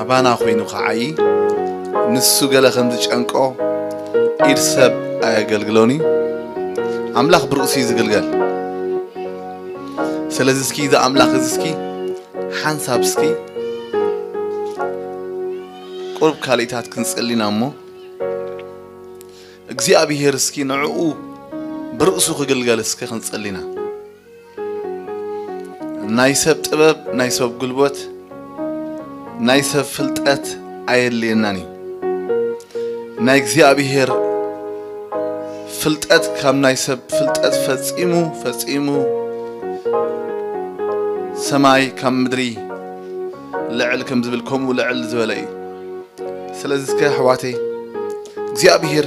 ኣባና ኮይኑ ክዓዪ፣ ንሱ ገለ ከም ዝጨንቆ ኢድ ሰብ ኣየገልግሎን እዩ። ኣምላኽ ብርእሱ እዩ ዝግልገል። ስለዚ እስኪ እዚ ኣምላኽ እዚ እስኪ ሓንሳብ እስኪ ቁሩብ ካልኢታት ክንጽሊ ኢና እሞ፣ እግዚኣብሄር እስኪ ንዕኡ ብርእሱ ክግልገል እስከ ክንጽሊ ኢና። ናይ ሰብ ጥበብ፣ ናይ ሰብ ጉልበት፣ ናይ ሰብ ፍልጠት ኣየድልየናን እዩ። ናይ እግዚኣብሄር ፍልጠት ካብ ናይ ሰብ ፍልጠት ፈጺሙ፣ ፈጺሙ ሰማይ ካብ ምድሪ ልዕል ከም ዝብል ከምኡ ልዕል ዝበለ እዩ። ስለዚ እስከ ኣሕዋተይ እግዚኣብሄር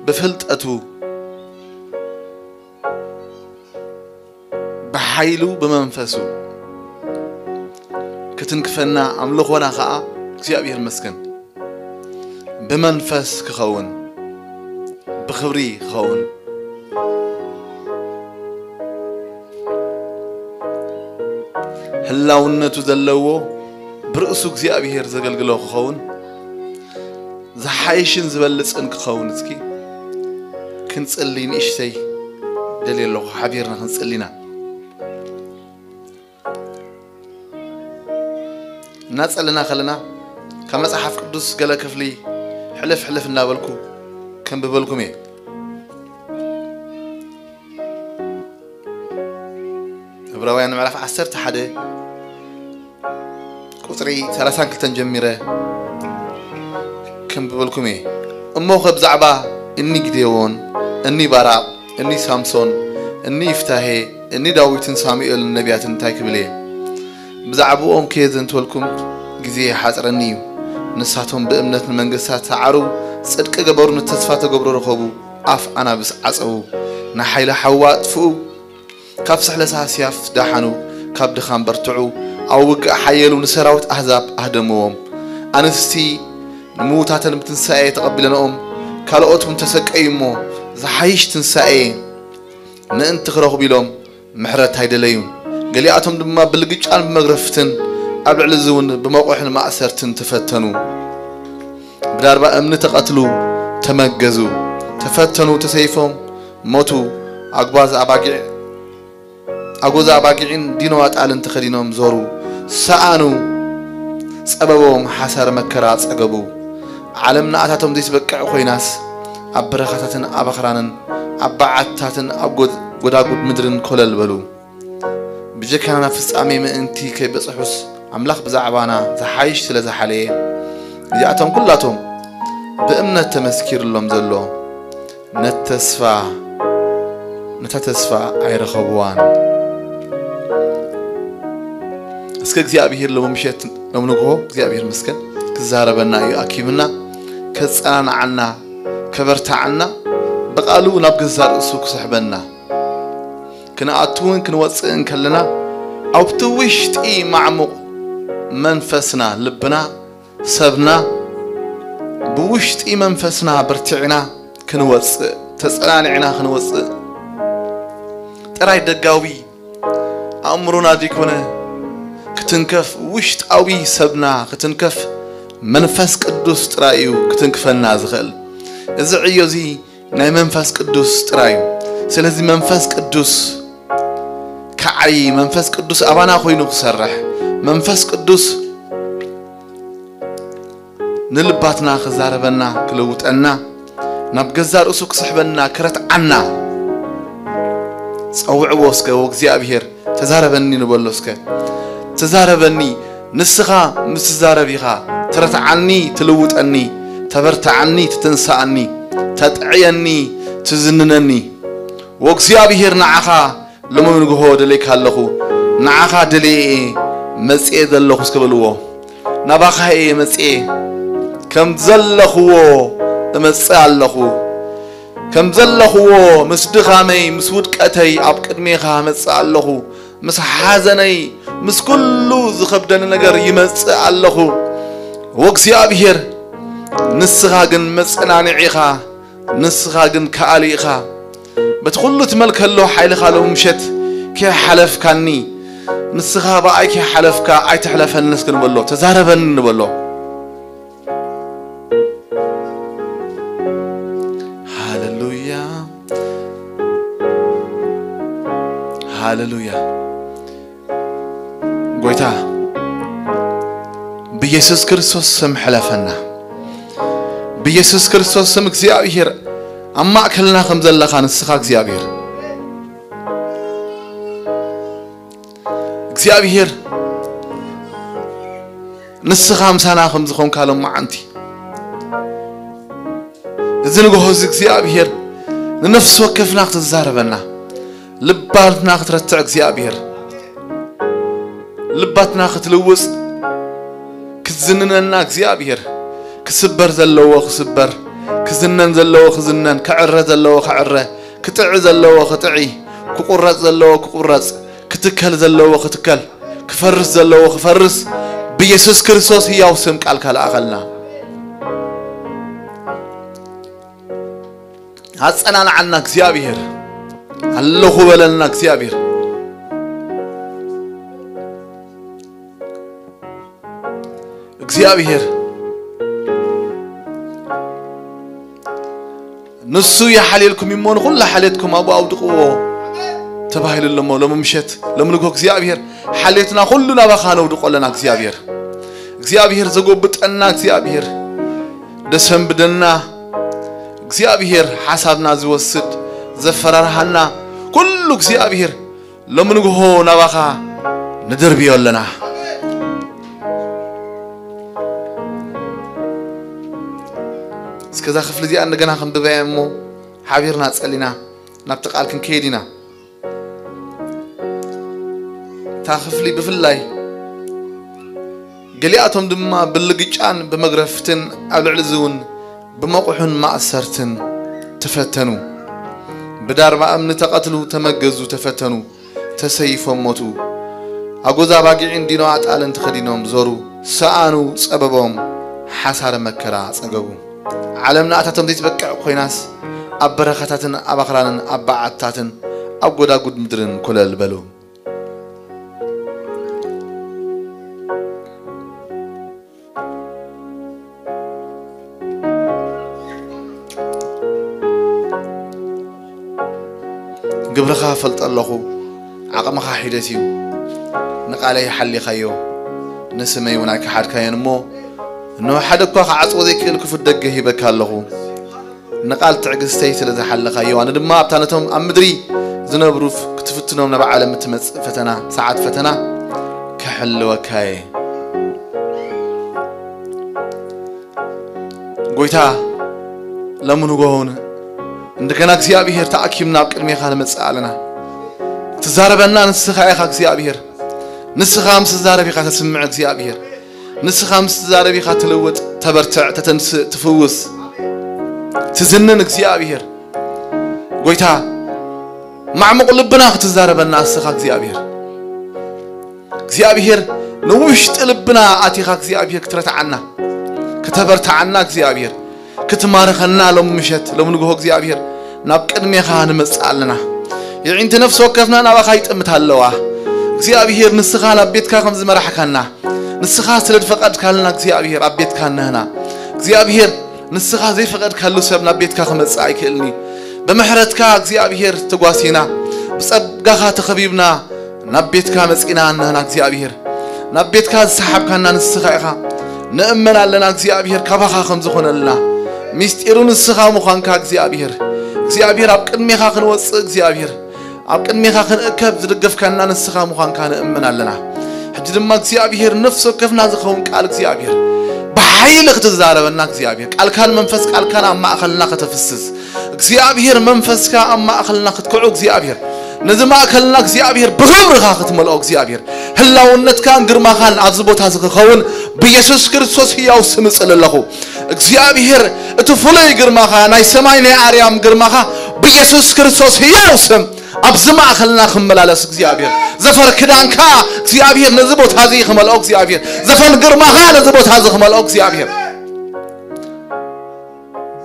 ብፍልጠቱ ብሓይሉ ብመንፈሱ ክትንክፈና ኣምልኾና ኸኣ እግዚኣብሔር መስገን ብመንፈስ ክኸውን ብኽብሪ ክኸውን ህላውነቱ ዘለዎ ብርእሱ እግዚኣብሔር ዘገልግሎ ክኸውን ዝሓይሽን ዝበልጽን ክኸውን እስኪ ክንጽሊ ንእሽተይ ደልየ ኣለኹ። ሓቢርና ክንጽሊና እናጸለና ከለና ካብ መጽሓፍ ቅዱስ ገለ ክፍሊ ሕልፍ ሕልፍ እናበልኩ ከንብበልኩም እየ። ዕብራውያን ምዕራፍ ዓሰርተ ሓደ ቁጽሪ ሰላሳን ክልተን ጀሚረ ከንብበልኩም እየ። እሞ ከ ብዛዕባ እኒ ግዴዎን፣ እኒ ባራቕ፣ እኒ ሳምሶን፣ እኒ ይፍታሄ፣ እኒ ዳዊትን ሳሙኤልን ነቢያትን እንታይ ክብል እየ? ብዛዕባኦም ከየዘንትወልኩም ግዜ ይሓጽረኒ እዩ። ንሳቶም ብእምነት ንመንግስታት ሰዓሩ፣ ጽድቂ ገበሩ፣ ንተስፋ ተገብሮ ረኸቡ፣ ኣፍ ኣናብስ ዓጸዉ፣ ንሓይሊ ሓዊ ኣጥፍኡ፣ ካብ ስሕለሳ ስያፍ ዳሓኑ፣ ካብ ድኻም በርትዑ፣ ኣብ ውግእ ሓየሉ፣ ንሰራዊት ኣህዛብ ኣህደምዎም። ኣንስቲ ንምዉታተን ብትንሳኤ ተቐቢለንኦም፣ ካልኦት እውን ተሰቀዩ እሞ፣ ዝሓይሽ ትንሳኤ ምእንቲ ክረኽቡ ኢሎም ምሕረት ኣይደለዩን። ገሊኣቶም ድማ ብልግጫን ብመግረፍትን፣ ኣብ ልዕሊ እዚ እውን ብመቑሕን ማእሰርትን ተፈተኑ። ብዳርባ እምኒ ተቐትሉ፣ ተመገዙ፣ ተፈተኑ፣ ተሰይፎም ሞቱ። ኣጓዝ ኣባጊዕ ኣጎዛ ኣባጊዕን ዲኖ ኣጣልን ተኸዲኖም ዞሩ፣ ሰኣኑ፣ ጸበቦም ሓሳረ መከራ ጸገቡ። ዓለም ንኣታቶም ዘይትበቅዕ ኮይናስ፣ ኣብ በረኻታትን ኣብ ኣኽራንን ኣብ በዓትታትን ኣብ ጎድ-፣ ጎዳጉድ ምድርን ኮለል በሉ። ብጀካና ናብ ፍጻሜ ምእንቲ ከይበጽሑስ፣ ኣምላኽ ብዛዕባና ዝሓይሽ ስለ ዝሓለየ፣ እዚኣቶም ኩላቶም ብእምነት ተመስኪርሎም ዘሎ፣ ነት ተስፋ፣ ነታ ተስፋ ኣይረኸብዋን። እስከ እግዚኣብሔር ሎሚ ምሸት፣ ሎሚ ንግሆ እግዚኣብሔር መስገን ክዛረበና እዩ ኣኪብና፣ ከጸናንዓና፣ ከበርታዓና፣ ብቓሉ ናብ ገዛእ ርእሱ ክስሕበና። ክንኣትውን ክንወጽእን ከለና፣ ኣብቲ ውሽጢ ማዕሙቕ መንፈስና፣ ልብና፣ ሰብና፣ ብውሽጢ መንፈስና በርቲዕና ክንወጽእ፣ ተጸናኒዕና ክንወጽእ፣ ጥራይ ደጋዊ ኣእምሮና ዘይኮነ ክትንከፍ፣ ውሽጣዊ ሰብና ክትንከፍ መንፈስ ቅዱስ ጥራይ እዩ ክትንክፈና ዝኽእል። እዚ ዕዮ እዚ ናይ መንፈስ ቅዱስ ጥራይ እዩ። ስለዚ መንፈስ ቅዱስ ክዓዪ፣ መንፈስ ቅዱስ ኣባና ኮይኑ ክሰርሕ፣ መንፈስ ቅዱስ ንልባትና ክዛረበና፣ ክልውጠና፣ ናብ ገዛእ ርእሱ ክስሕበና፣ ክረትዓና ጸውዕዎ እስከ። ወእግዚኣብሔር ተዛረበኒ ንበሎ እስከ። ተዛረበኒ፣ ንስኻ ምስ ትዛረብ ኢኻ ትረትዓኒ፣ ትልውጠኒ፣ ተበርትዓኒ፣ ትትንስኣኒ፣ ተጥዕየኒ፣ ትዝንነኒ። ወእግዚኣብሔር ንዓኻ ሎሚ ንግሆ ደልየካ ኣለኹ፣ ንዓኻ ደልየ እየ መጽየ ዘለኹ እስከ በልዎ። ናባኻ እየ መጽየ፣ ከም ዘለኽዎ እመጽእ ኣለኹ። ከም ዘለኽዎ ምስ ድኻመይ ምስ ውድቀተይ ኣብ ቅድሜኻ እመጽእ ኣለኹ። ምስ ሓዘነይ ምስ ኩሉ ዝኸብደኒ ነገር ይመጽእ ኣለኹ። ወእግዚኣብሔር ንስኻ ግን መጸናንዒ ኢኻ፣ ንስኻ ግን ከኣሊ ኢኻ። በቲ ኩሉ ትመል ከሎ ሓይልኻ ሎሚ ምሸት ከይሓለፍካኒ፣ ንስኻ ብኣይ ከይሓለፍካ ኣይትሕለፈኒ እስኪ ንበሎ፣ ተዛረበኒ ንበሎ። ሃሌሉያ። ጎይታ፣ ብኢየሱስ ክርስቶስ ስም ሕለፈና። ብኢየሱስ ክርስቶስ ስም እግዚኣብሔር ኣብ ማእከልና ከም ዘለኻ ንስኻ እግዚኣብሔር፣ እግዚኣብሔር ንስኻ ምሳና ከም ዝኾንካ ሎማዓንቲ እዚ ንግሆ እዚ እግዚኣብሔር ንነፍሲ ወከፍና ክትዛረበና፣ ልባትና ክትረትዕ እግዚኣብሔር፣ ልባትና ክትልውጽ፣ ክትዝንነና እግዚኣብሔር፣ ክስበር ዘለዎ ክስበር፣ ክዝነን ዘለዎ ክዝነን፣ ክዕረ ዘለዎ ክዕረ፣ ክጥዒ ዘለዎ ክጥዒ፣ ክቁረጽ ዘለዎ ክቁረጽ፣ ክትከል ዘለዎ ክትከል፣ ክፈርስ ዘለዎ ክፈርስ፣ ብኢየሱስ ክርስቶስ ህያው ስም ቃልካ ለኣኸልና። ኣጸናንዓና እግዚኣብሔር፣ ኣለኹ በለልና እግዚኣብሔር። እግዚኣብሔር ንሱ ይሓልየልኩም እሞ ንኹሉ ሓልየትኩም ኣብኡ ኣውድቕዎ ተባሂሉ ኣሎ እሞ፣ ሎሚ ምሸት፣ ሎሚ ንግሆ እግዚኣብሔር ሓልየትና ኩሉ ናባኻ ነውድቆ ኣለና እግዚኣብሔር። እግዚኣብሔር ዘጎብጠና እግዚኣብሔር፣ ደሰንብደና እግዚኣብሔር፣ ሓሳብና ዝወስድ ዘፈራርሃና ኩሉ እግዚኣብሔር፣ ሎሚ ንግሆ ናባኻ ንድርብዮ ኣለና። እስከዛ ክፍሊ እዚኣ እንደገና ክንብባ እያ እሞ፣ ሓቢርና ጸሊና ናብቲ ቃል ክንከይድ ኢና። እታ ክፍሊ ብፍላይ ገሊኣቶም ድማ ብልግጫን ብመግረፍትን ኣብ ልዕሊ እዚ እውን ብመቑሑን ማእሰርትን ተፈተኑ። ብዳርባ እምኒ ተቐትሉ፣ ተመገዙ፣ ተፈተኑ፣ ተሰይፎም ሞቱ። ኣጎዛ ኣባጊዕን ዲኖ ኣጣልን ተኸዲኖም ዞሩ፣ ሰኣኑ፣ ጸበቦም፣ ሓሳረ መከራ ጸገቡ። ዓለም ንኣታቶም ዘይትበቅዕ ኮይናስ፣ ኣብ በረኻታትን ኣብ ኣኽራንን ኣብ በዓትታትን ኣብ ጎዳጉድ ምድርን ኮለል በሉ። ግብርኻ እፈልጦ ኣለኹ፣ ዓቕምኻ ሒደት እዩ። ንቓለይ ሓሊኻዮ፣ ንስመይ እውን ኣይከሓድካዮን እሞ፣ እንሆ ሓደ እኳ ክዓጽዎ ዘይክእል ክፉት ደገ ሂበካ ኣለኹ። ንቓል ትዕግስተይ ስለ ዝሓለኻዮ፣ ኣነ ድማ ኣብታ ነቶም ኣብ ምድሪ ዝነብሩ ክትፍትኖም ናብ ዓለም እትመጽእ ፈተና፣ ሰዓት ፈተና ክሕልወካ እየ። ጎይታ፣ ሎሚ ንግሆ እውን እንደገና እግዚኣብሔር ተኣኪብና ኣብ ቅድሜኻ ንመጽእ ኣለና። ትዛረበና ንስኻ ኢኻ እግዚኣብሔር። ንስኻ ምስ ትዛረብ ኢኻ ተስምዕ እግዚኣብሔር። ንስኻ ምስ ትዛረብ ኢኻ ትልውጥ፣ ተበርትዕ፣ ተተንስእ፣ ትፍውስ፣ ትዝንን እግዚኣብሔር። ጎይታ፣ ማዕሙቕ ልብና ክትዛረበና ንስኻ እግዚኣብሔር። እግዚኣብሔር ንውሽጢ ልብና ኣቲኻ እግዚኣብሔር ክትረትዓና፣ ክተበርትዓና እግዚኣብሔር፣ ክትማርኸና ሎም ምሸት፣ ሎም ንግሆ እግዚኣብሔር ናብ ቅድሜኻ ንመጽእ ኣለና። የዒንቲ ነፍሲ ወከፍና ናባኻ ይጥምታ ኣለዋ። እግዚኣብሔር ንስኻ ናብ ቤትካ ከም ዝመራሕካና፣ ንስኻ ስለ ዝፈቐድካልና እግዚኣብሔር ኣብ ቤትካ እነህና። እግዚኣብሔር ንስኻ ዘይፈቐድካሉ ሰብ ናብ ቤትካ ክመጽእ ኣይክእልኒ። ብምሕረትካ እግዚኣብሔር ተጓሲና፣ ብጸጋኻ ተኸቢብና ናብ ቤትካ መጺና እነህና እግዚኣብሔር። ናብ ቤትካ ዝሰሓብካና ንስኻ ኢኻ። ንእመን ኣለና እግዚኣብሔር ካባኻ ከም ዝኾነልና። ምስጢሩ ንስኻ ምዃንካ እግዚኣብሔር። እግዚኣብሔር ኣብ ቅድሜኻ ክንወጽእ እግዚኣብሔር። ኣብ ቅድሜኻ ክንእከብ ዝደገፍካና ንስኻ ምዃንካ ንእመን ኣለና። ሕጂ ድማ እግዚኣብሔር ነፍሲ ወከፍና ዝኸውን ቃል እግዚኣብሔር ብሓይሊ ክትዛረበና እግዚኣብሔር ቃልካን መንፈስ ቃልካን ኣብ ማእኸልና ከተፍስስ እግዚኣብሔር መንፈስካ ኣብ ማእኸልና ክትክዑ እግዚኣብሔር ነዚ ማእከልና እግዚኣብሔር ብኽብርኻ ክትመልኦ እግዚኣብሔር ህላውነትካን ግርማኻን ኣብዚ ቦታ እዚ ክኸውን ብኢየሱስ ክርስቶስ ህያው ስም እጽል ኣለኹ። እግዚኣብሔር እቲ ፍሉይ ግርማኻ ናይ ሰማይ ናይ ኣርያም ግርማኻ ብኢየሱስ ክርስቶስ ህያው ስም ኣብዚ ማእኸልና ክመላለስ እግዚኣብሔር ዘፈር ክዳንካ እግዚኣብሔር ነዚ ቦታ እዚ ክመልኦ እግዚኣብሔር ዘፈን ግርማኻ ነዚ ቦታ እዚ ክመልኦ እግዚኣብሔር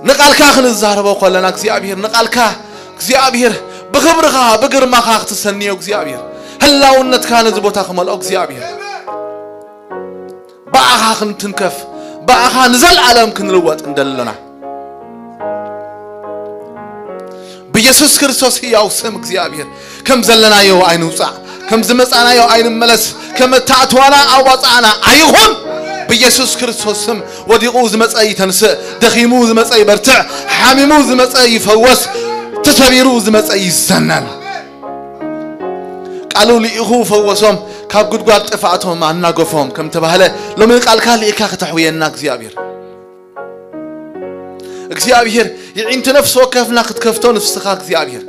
ንቓልካ ክንዛረቦ ከለና እግዚኣብሔር ንቓልካ እግዚኣብሔር ብኽብርኻ ብግርማኻ ክትሰንዮ እግዚኣብሔር ህላውነትካ ነዚ ቦታ ክመልኦ እግዚኣብሔር ብኣኻ ክንትንከፍ ብኣኻ ንዘለኣለም ክንልወጥ እንደለና። የሱስ ክርስቶስ ህያው ስም እግዚኣብሔር። ከም ዘለናዮ ኣይንውጻእ፣ ከም ዝመጻናዮ ኣይንመለስ፣ ከም ኣተኣትዋና ኣዋጻእና ኣይኹን። ብየሱስ ክርስቶስ ስም ወዲቑ ዝመጸ ይተንስእ፣ ደኺሙ ዝመጸ ይበርትዕ፣ ሓሚሙ ዝመጸ ይፈወስ፣ ተሰቢሩ ዝመጸ ይዘነን። ቃሉ ልኢኹ ፈወሶም፣ ካብ ጉድጓድ ጥፍኣቶም ኣናገፎም ከም ተባህለ፣ ሎሚ ቃልካ ልኢካ ክተሕውየና እግዚኣብሔር። እግዚኣብሔር የዒንቲ ነፍሲ ወከፍና ክትከፍቶ ንስኻ እግዚኣብሔር፣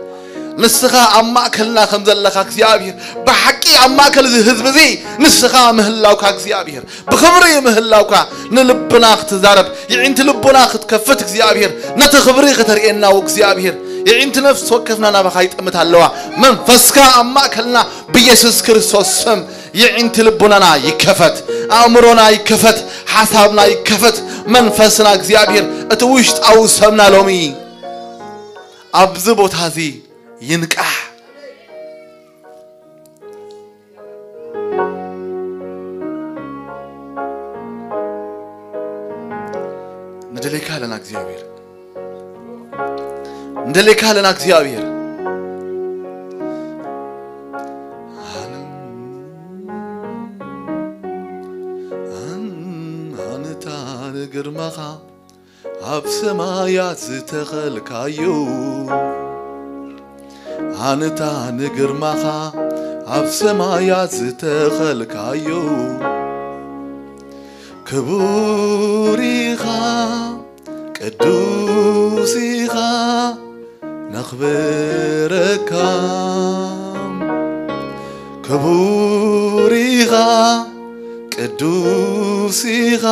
ንስኻ ኣብ ማእከልና ከም ዘለኻ እግዚኣብሔር፣ ብሓቂ ኣብ ማእከል እዚ ህዝቢ እዚ ንስኻ ምህላውካ እግዚኣብሔር፣ ብኽብሪ ምህላውካ ንልብና ክትዛረብ፣ የዒንቲ ልቡና ክትከፍት እግዚኣብሔር፣ ነቲ ክብሪ ከተርእየና እግዚኣብሔር፣ የዒንቲ ነፍሲ ወከፍና ናባኻ ይጥምት ኣለዋ። መንፈስካ ኣብ ማእከልና ብየሱስ ክርስቶስ ስም የዒንቲ ልቡናና ይከፈት፣ ኣእምሮና ይከፈት፣ ሓሳብና ይከፈት፣ መንፈስና እግዚኣብሔር እቲ ውሽጣዊ ሰብና ሎሚ ኣብዚ ቦታ እዚ ይንቃሕ። ንደለይካ ኣለና እግዚኣብሔር፣ ንደለይካ ኣለና እግዚኣብሔር። ኣንታ ንግርማኻ ኣብ ሰማያት ዝተኸልካዮ፣ ኣንታ ንግርማኻ ኣብ ሰማያት ዝተኸልካዮ፣ ክቡር ኢኻ፣ ቅዱስ ኢኻ፣ ነኽብረካ። ክቡር ኢኻ፣ ቅዱስ ኢኻ፣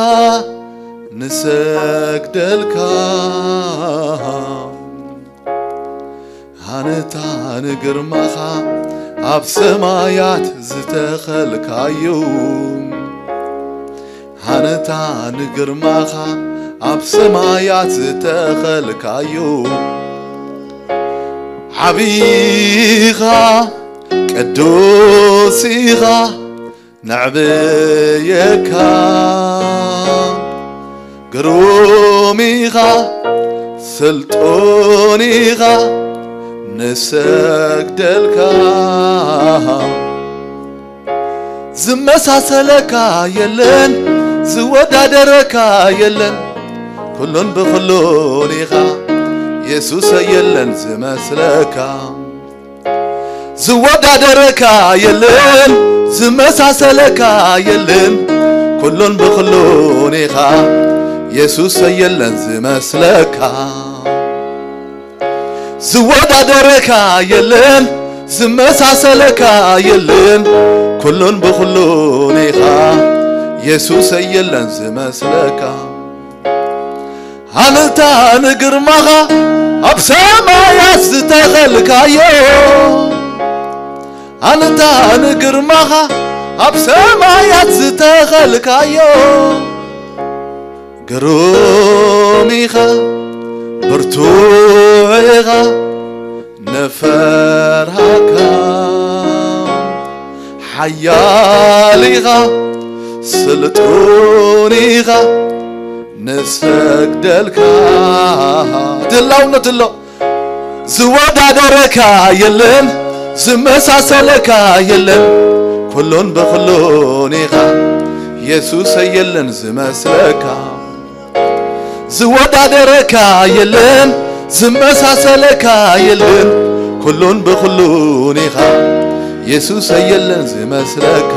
ንሰግደልካ። ኣንታ ንግርማኻ ኣብ ሰማያት ዝተኸልካዮ፣ ኣንታ ንግርማኻ ኣብ ሰማያት ዝተኸልካዮ፣ ዓቢኻ፣ ቅዱስ ኢኻ፣ ነዕብየካ። ግሩም ኢኻ፣ ስልጡን ኢኻ፣ ንሰግደልካ። ዝመሳሰለካ የለን፣ ዝወዳደረካ የለን፣ ኩሉን ብኹሉን ኢኻ የሱሰ፣ የለን ዝመስለካ። ዝወዳደረካ የለን፣ ዝመሳሰለካ የለን፣ ኩሉን ብኹሉን ኢኻ የሱሰ፣ የለን ዝመስለካ። ዝወዳደረካ የለን፣ ዝመሳሰለካ የለን፣ ኩሉን ብኹሉን ኢኻ የሱሰ፣ የለን ዝመስለካ። ኣንታ ንግርማኻ ኣብ ሰማያት ዝተኸልካዮ፣ ኣንታ ንግርማኻ ኣብ ሰማያት ዝተኸልካዮ፣ ግሩም ኢኻ፣ ብርቱዕ ኢኻ፣ ንፈርሃካ። ሓያል ኢኻ፣ ስልጡን ኢኻ፣ ንሰግደልካ። ድላውነት ኣሎ፣ ዝወዳደረካ የለን፣ ዝመሳሰለካ የለን፣ ኩሉን ብኹሉን ኢኻ የሱሰ፣ የለን ዝመስለካ። ዝወዳደረካ የለን፣ ዝመሳሰለካ የለን፣ ኩሉን ብኹሉን ኢኻ የሱሰ፣ የለን ዝመስለካ።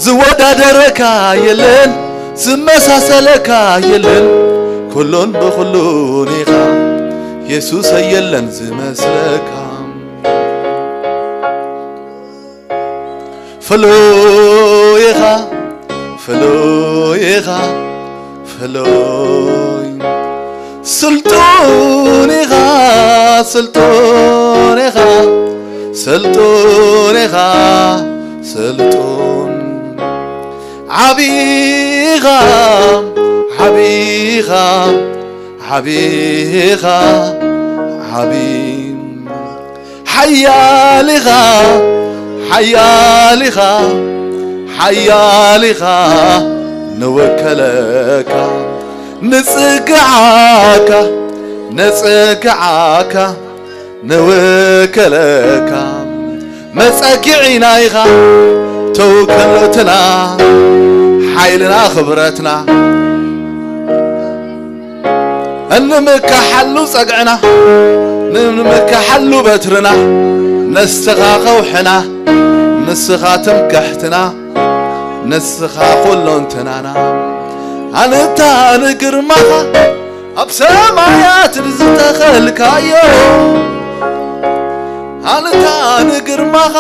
ዝወዳደረካ የለን፣ ዝመሳሰለካ የለን፣ ኩሉን ብኹሉን ኢኻ የሱሰ፣ የለን ዝመስለካ። ፍሉይ ኢኻ፣ ፍሉይ ኢኻ፣ ፍሉይ። ስልጡን ኢኻ፣ ስልጡን ኢኻ፣ ስልጡን ኢኻ፣ ስልጡን። ዓቢ ኢኻ፣ ዓቢ ኢኻ፣ ዓቢ ኢኻ፣ ዓቢ። ሓያል ኢኻ፣ ሓያል ኢኻ፣ ሓያል ኢኻ፣ ንውከለካ፣ ንጽግዓካ፣ ንጽግዓካ። ንውከለካ መጸጊዒና ኢኻ ተውከሎትና ሓይልና ክብረትና እንምካሓሉ ጸግዕና ንምካሓሉ በትርና ንስኻ ከውሕና ንስኻ ትምክሕትና ንስኻ ኩሎንትናና ኣንታ ንግርማኻ ኣብ ሰማያት ዝተኸልካዮ ኣንታ ንግርማኻ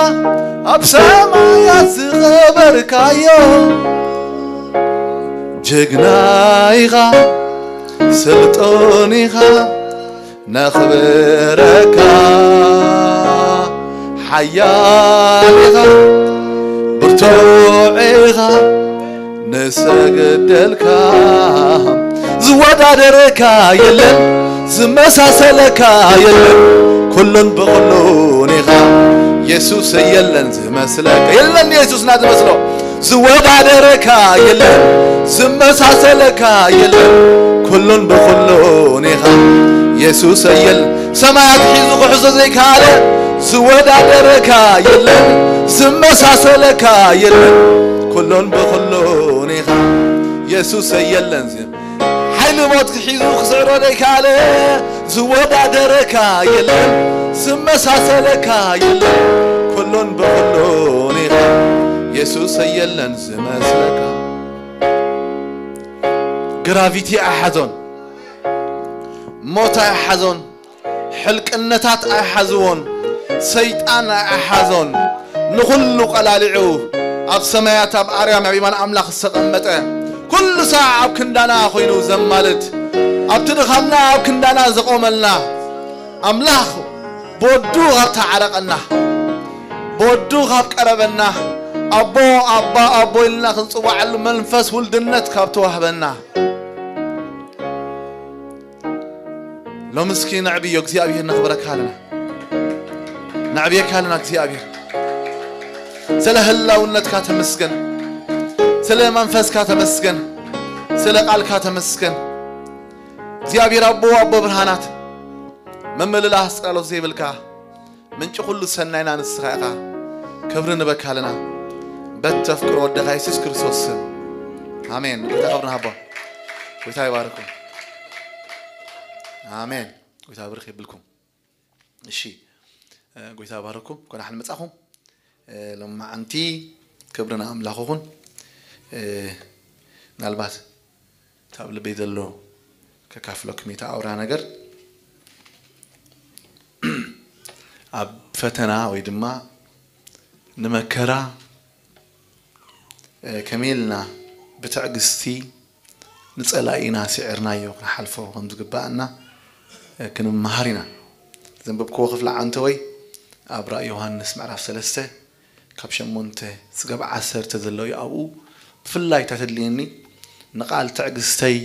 ኣብ ሰማያት ዝኸበርካዮ ጅግና ኢኻ ስልጡን ኢኻ ነኽብረካ ሓያል ኢኻ ብርቱዕ ኢኻ ንሰግደልካ ዝወዳደረካ የለን ዝመሳሰለካ የለን ኩሉን ብኹሉን ኢኻ የሱስ የለን ዝመስለካ የለን የሱስና ዝመስሎ ዝወዳደረካ የለን ዝመሳሰለካ የለን ኩሉን ብኹሉን ኢኻ የሱስ የለን ሰማያት ሒዙ ክሕዞ ዘይከኣለ ዝወዳደረካ የለን ዝመሳሰለካ የለን ኩሉን ብኹሉን ኢኻ የሱስ የለን ሓይሊ ሞት ክሒዙ ክስዕሮ ዘይከኣለ ዝወዳደረካ የለን ዝመሳሰለካ የለን ኩሉን ብኹሉን ኢኻ የሱስ የለን ዝመስለካ ግራቪቲ ኣይሓዞን ሞት ኣይሓዞን ሕልቅነታት ኣይሓዝዎን ሰይጣን ኣይሓዞን ንኹሉ ቀላሊዑ ኣብ ሰማያት ኣብ ኣርያም ኣብ ኢማን ኣምላኽ ዝተቐመጠ ኩሉ ሳዕ ኣብ ክንዳና ኮይኑ ዘማልድ ኣብቲ ድኻምና ኣብ ክንዳና ዘቆመልና ኣምላኽ ብወዱ ካብ ተዓረቐና ብወዱ ካብ ቀረበና ኣቦ ኣባ ኣቦ ኢልና ክንፅዋዓሉ መንፈስ ውልድነት ካብ ተዋህበና ሎምስኪ ነዕብዮ እግዚኣብሔር ነኽብረካ ኣለና ነዕብየካ ኣለና እግዚኣብሔር ስለ ህላውነትካ ተመስገን ስለ መንፈስካ ተመስገን ስለ ቃልካ ተመስገን እግዚኣብሔር ኣቦ ኣቦ ብርሃናት መመልላስ ጸሎት ዘይብልካ ምንጪ ኩሉ ሰናይና ንስኻ ኢኻ ክብሪ ንበካ ኣለና በተፍቅሮ ወደኻ የሱስ ክርስቶስ ስም ኣሜን ጌታ ክብሪ ንሃቦ ጎይታ ይባርኩም ኣሜን ጎይታ ብርክ የብልኩም እሺ ጎይታ ባረኩም ኮና ሓን መጻኹም ሎማዓንቲ ክብርና ኣምላኽ ኹን ምናልባት ካብ ልበይ ዘሎ ከካፍለኩም ኢታ ኣውራ ነገር ኣብ ፈተና ወይ ድማ ንመከራ ከመይ ኢልና ብትዕግስቲ ንጸላኢና ስዒርናዮ ክንሓልፎ ከም ዝግባኣና ክንመሃር ኢና። ዘንበብክዎ ክፍሊ ዓንተወይ ኣብ ራእይ ዮሃንስ ምዕራፍ ሰለስተ ካብ ሸሞንተ ስጋብ ዓሰርተ ዘለዉ ኣብኡ ብፍላይ እታ ተድልየኒ ንቓል ትዕግስተይ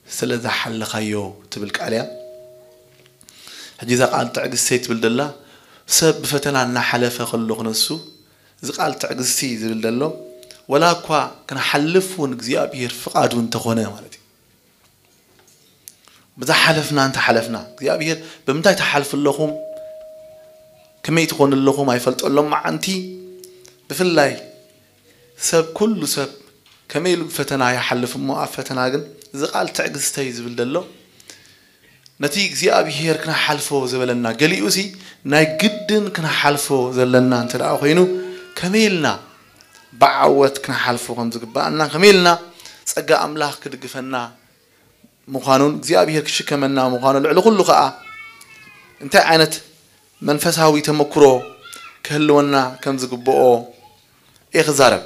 ስለ ዝሓለኻዮ ትብል ቃል እያ። ሕጂ እዛ ቃል ትዕግስተይ ትብል ደላ ሰብ ብፈተና እናሓለፈ ከሎ ክነሱ እዚ ቃል ትዕግስቲ ዝብል ዘሎ ወላ እኳ ክንሓልፍ እውን እግዚኣብሔር ፍቓዱ እንተኾነ ማለት እዩ። ብዝሓለፍና እንተሓለፍና እግዚኣብሔር ብምንታይ ትሓልፉ ኣለኹም ከመይ ትኾኑ ኣለኹም ኣይፈልጦ ሎም መዓንቲ ብፍላይ ሰብ ኩሉ ሰብ ከመይ ኢሉ ብፈተና ይሓልፍ እሞ ኣብ ፈተና ግን እዚ ቃል ትዕግስተይ ዝብል ዘሎ ነቲ እግዚኣብሄር ክነሓልፎ ዝበለና ገሊኡ ሲ ናይ ግድን ክነሓልፎ ዘለና እንተ ደኣ ኮይኑ ከመይ ኢልና ብዓወት ክነሓልፎ ከም ዝግባኣና ከመይ ኢልና ጸጋ ኣምላኽ ክድግፈና ምዃኑን እግዚኣብሄር ክሽከመና ምዃኑ ልዕሊ ኩሉ ከኣ እንታይ ዓይነት መንፈሳዊ ተመክሮ ክህልወና ከም ዝግብኦ እየ ክዛረብ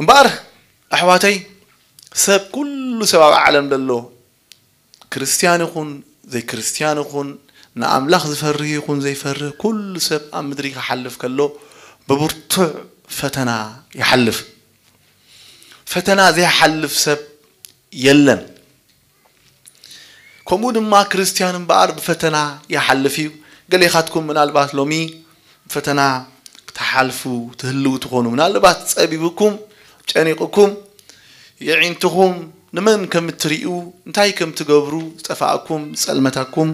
እምበኣር ኣሕዋተይ ሰብ ኩሉ ሰብ ኣብ ዓለም ዘሎ ክርስትያን ይኹን ዘይክርስትያን ይኹን ንኣምላኽ ዝፈርህ ይኹን ዘይፈርህ ኩሉ ሰብ ኣብ ምድሪ ክሓልፍ ከሎ ብብርቱዕ ፈተና ይሓልፍ። ፈተና ዘይሓልፍ ሰብ የለን። ከምኡ ድማ ክርስትያን እምበኣር ብፈተና ይሓልፍ እዩ። ገሌኻትኩም ምናልባት ሎሚ ፈተና ክትሓልፉ ትህልዉ ትኾኑ። ምናልባት ጸቢብኩም፣ ጨኒቕኩም፣ የዒንትኹም ንመን ከም እትርእዩ፣ እንታይ ከም ትገብሩ ዝጠፋእኩም፣ ዝጸልመታኩም፣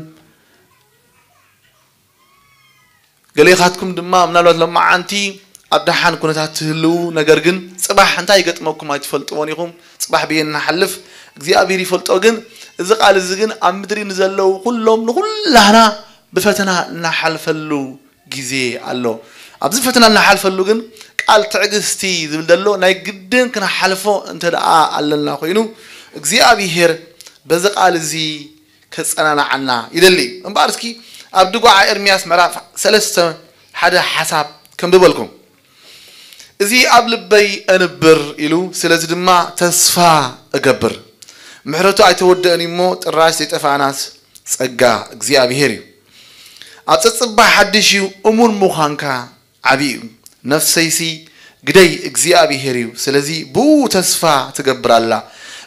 ገሌኻትኩም ድማ ምናልባት ሎማዓንቲ ኣብ ደሓን ኩነታት ትህልዉ፣ ነገር ግን ጽባሕ እንታይ ይገጥመኩም ኣይትፈልጥዎን ኢኹም። ጽባሕ ብየ እናሓልፍ እግዚኣብሔር ይፈልጦ። ግን እዚ ቃል እዚ ግን ኣብ ምድሪ ንዘለዉ ኩሎም ንኹላህና ብፈተና እናሓልፈሉ ግዜ ኣሎ። ኣብዚ ፈተና እናሓልፈሉ ግን ቃል ትዕግስቲ ዝብል ዘሎ ናይ ግድን ክንሓልፎ እንተ ደኣ ኣለና ኮይኑ እግዚኣብሔር በዚ ቃል እዚ ከጸናናዓና ይደሊ። እምበኣር እስኪ ኣብ ድጓዓ ኤርምያስ ምዕራፍ ሰለስተ ሓደ ሓሳብ ከንብበልኩም። እዚ ኣብ ልበይ ኣንብር ኢሉ፣ ስለዚ ድማ ተስፋ እገብር። ምሕረቱ ኣይተወደእን እሞ ጥራሽ ዘይጠፋእናስ ጸጋ እግዚኣብሔር እዩ። ኣብ ጸጽባ ሓድሽ እዩ፣ እሙን ምዃንካ ዓቢ እዩ። ነፍሰይሲ ግደይ እግዚኣብሔር እዩ፣ ስለዚ ብኡ ተስፋ ትገብር ኣላ።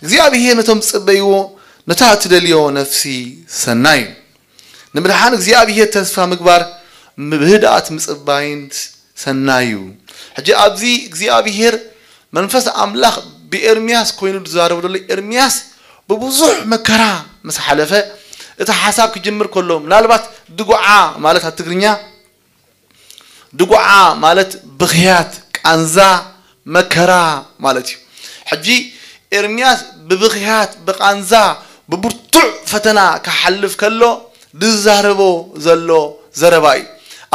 እግዚኣብሔር ነቶም ዝጽበይዎ ነታ እትደልዮ ነፍሲ ሰናይ እዩ። ንምድሓን እግዚኣብሔር ተስፋ ምግባር ብህድኣት ምጽባይን ሰናይ እዩ። ሕጂ ኣብዚ እግዚኣብሔር መንፈስ ኣምላኽ ብኤርምያስ ኮይኑ ዝዛረብ ዘሎ ኤርምያስ ብብዙሕ መከራ ምስ ሓለፈ እቲ ሓሳብ ክጅምር ከሎ ምናልባት ድጉዓ ማለት ኣብ ትግርኛ ድጉዓ ማለት ብኽያት ቃንዛ መከራ ማለት እዩ። ሕጂ ኤርምያስ ብብኽያት ብቃንዛ ብብርቱዕ ፈተና ክሓልፍ ከሎ ዝዛረቦ ዘሎ ዘረባ እዩ።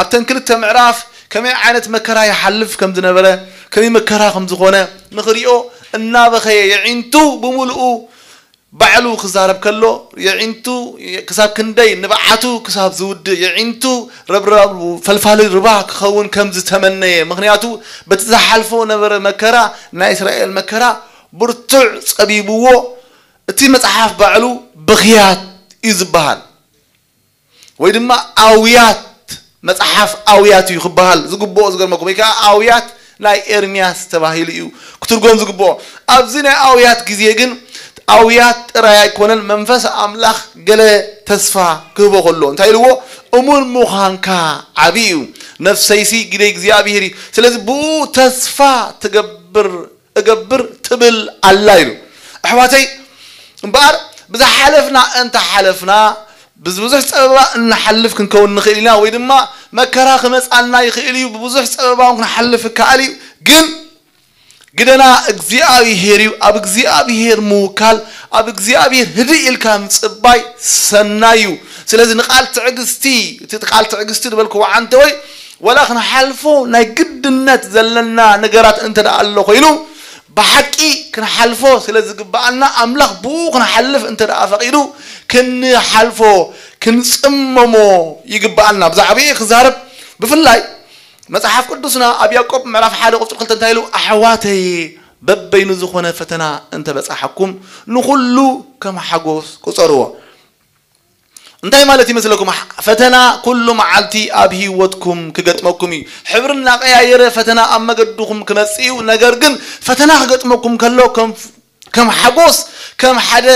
ኣብተን ክልተ ምዕራፍ ከመይ ዓይነት መከራ ይሓልፍ ከም ዝነበረ ከመይ መከራ ከም ዝኾነ ንኽሪኦ እናበኸየ የዒንቱ ብምሉኡ ባዕሉ ክዛረብ ከሎ የዒንቱ ክሳብ ክንደይ ንብዓቱ ክሳብ ዝውድእ የዒንቱ ረብራብ ፈልፋሊ ርባ ክኸውን ከም ዝተመነየ ምክንያቱ በቲ ዝሓልፎ ነበረ መከራ ናይ እስራኤል መከራ ብርቱዕ ጸቢብዎ እቲ መጽሓፍ ባዕሉ ብኽያት እዩ ዝበሃል። ወይ ድማ ኣውያት መጽሓፍ ኣውያት እዩ ክበሃል ዝግብኦ ዝገርመኩም ወይ ከዓ ኣውያት ናይ ኤርምያስ ተባሂሉ እዩ ክትርጎም ዝግብኦ። ኣብዚ ናይ ኣውያት ግዜ ግን ኣውያት ጥራይ ኣይኮነን መንፈስ ኣምላኽ ገለ ተስፋ ክህቦ ከሎ እንታይ ኢልዎ እሙን ምዃንካ ዓብዪ እዩ ነፍሰይሲ ግደ እግዚኣብሔር እዩ ስለዚ ብኡ ተስፋ ትገብር እገብር ትብል ኣላ ኢሉ። ኣሕዋተይ እምበኣር ብዝሓለፍና እንተ ሓለፍና ብዝብዙሕ ፀበባ እንሓልፍ ክንከውን ንኽእል ኢና ወይ ድማ መከራ ክመፃና ይኽእል እዩ ብብዙሕ ፀበባ እውን ክንሓልፍ ይከኣል እዩ ግን ግደና እግዚኣብሔር እዩ ኣብ እግዚኣብሔር ምውካል ኣብ እግዚኣብሔር ህድእ ኢልካ ምፅባይ ሰናይ እዩ ስለዚ ንቃል ትዕግስቲ እቲ ቃል ትዕግስቲ ዝበልክዎ ዓንተወይ ወላ ክንሓልፎ ናይ ግድነት ዘለና ነገራት እንተ ደኣ ኣሎ ኮይኑ ብሓቂ ክንሓልፎ ስለ ዝግብኣና ኣምላኽ ብኡ ክንሓልፍ እንተ ደኣ ፈቒዱ ክንሓልፎ ክንጽመሞ ይግብኣና። ብዛዕባኡ ክዛረብ ብፍላይ መጽሓፍ ቅዱስና ኣብ ያዕቆብ ምዕራፍ ሓደ ቁጽሪ ክልተ እንታይ ኢሉ ኣሕዋተይ በበይኑ ዝኾነ ፈተና እንተ በጻሓኩም ንኹሉ ከም ሓጎስ ቁጸርዎ። እንታይ ማለት ይመስለኩም ፈተና ኩሉ መዓልቲ ኣብ ህይወትኩም ክገጥመኩም እዩ ሕብሪ እናቀያየረ ፈተና ኣብ መገድኹም ክመጽእ እዩ ነገር ግን ፈተና ክገጥመኩም ከሎ ከም ሓጎስ ከም ሓደ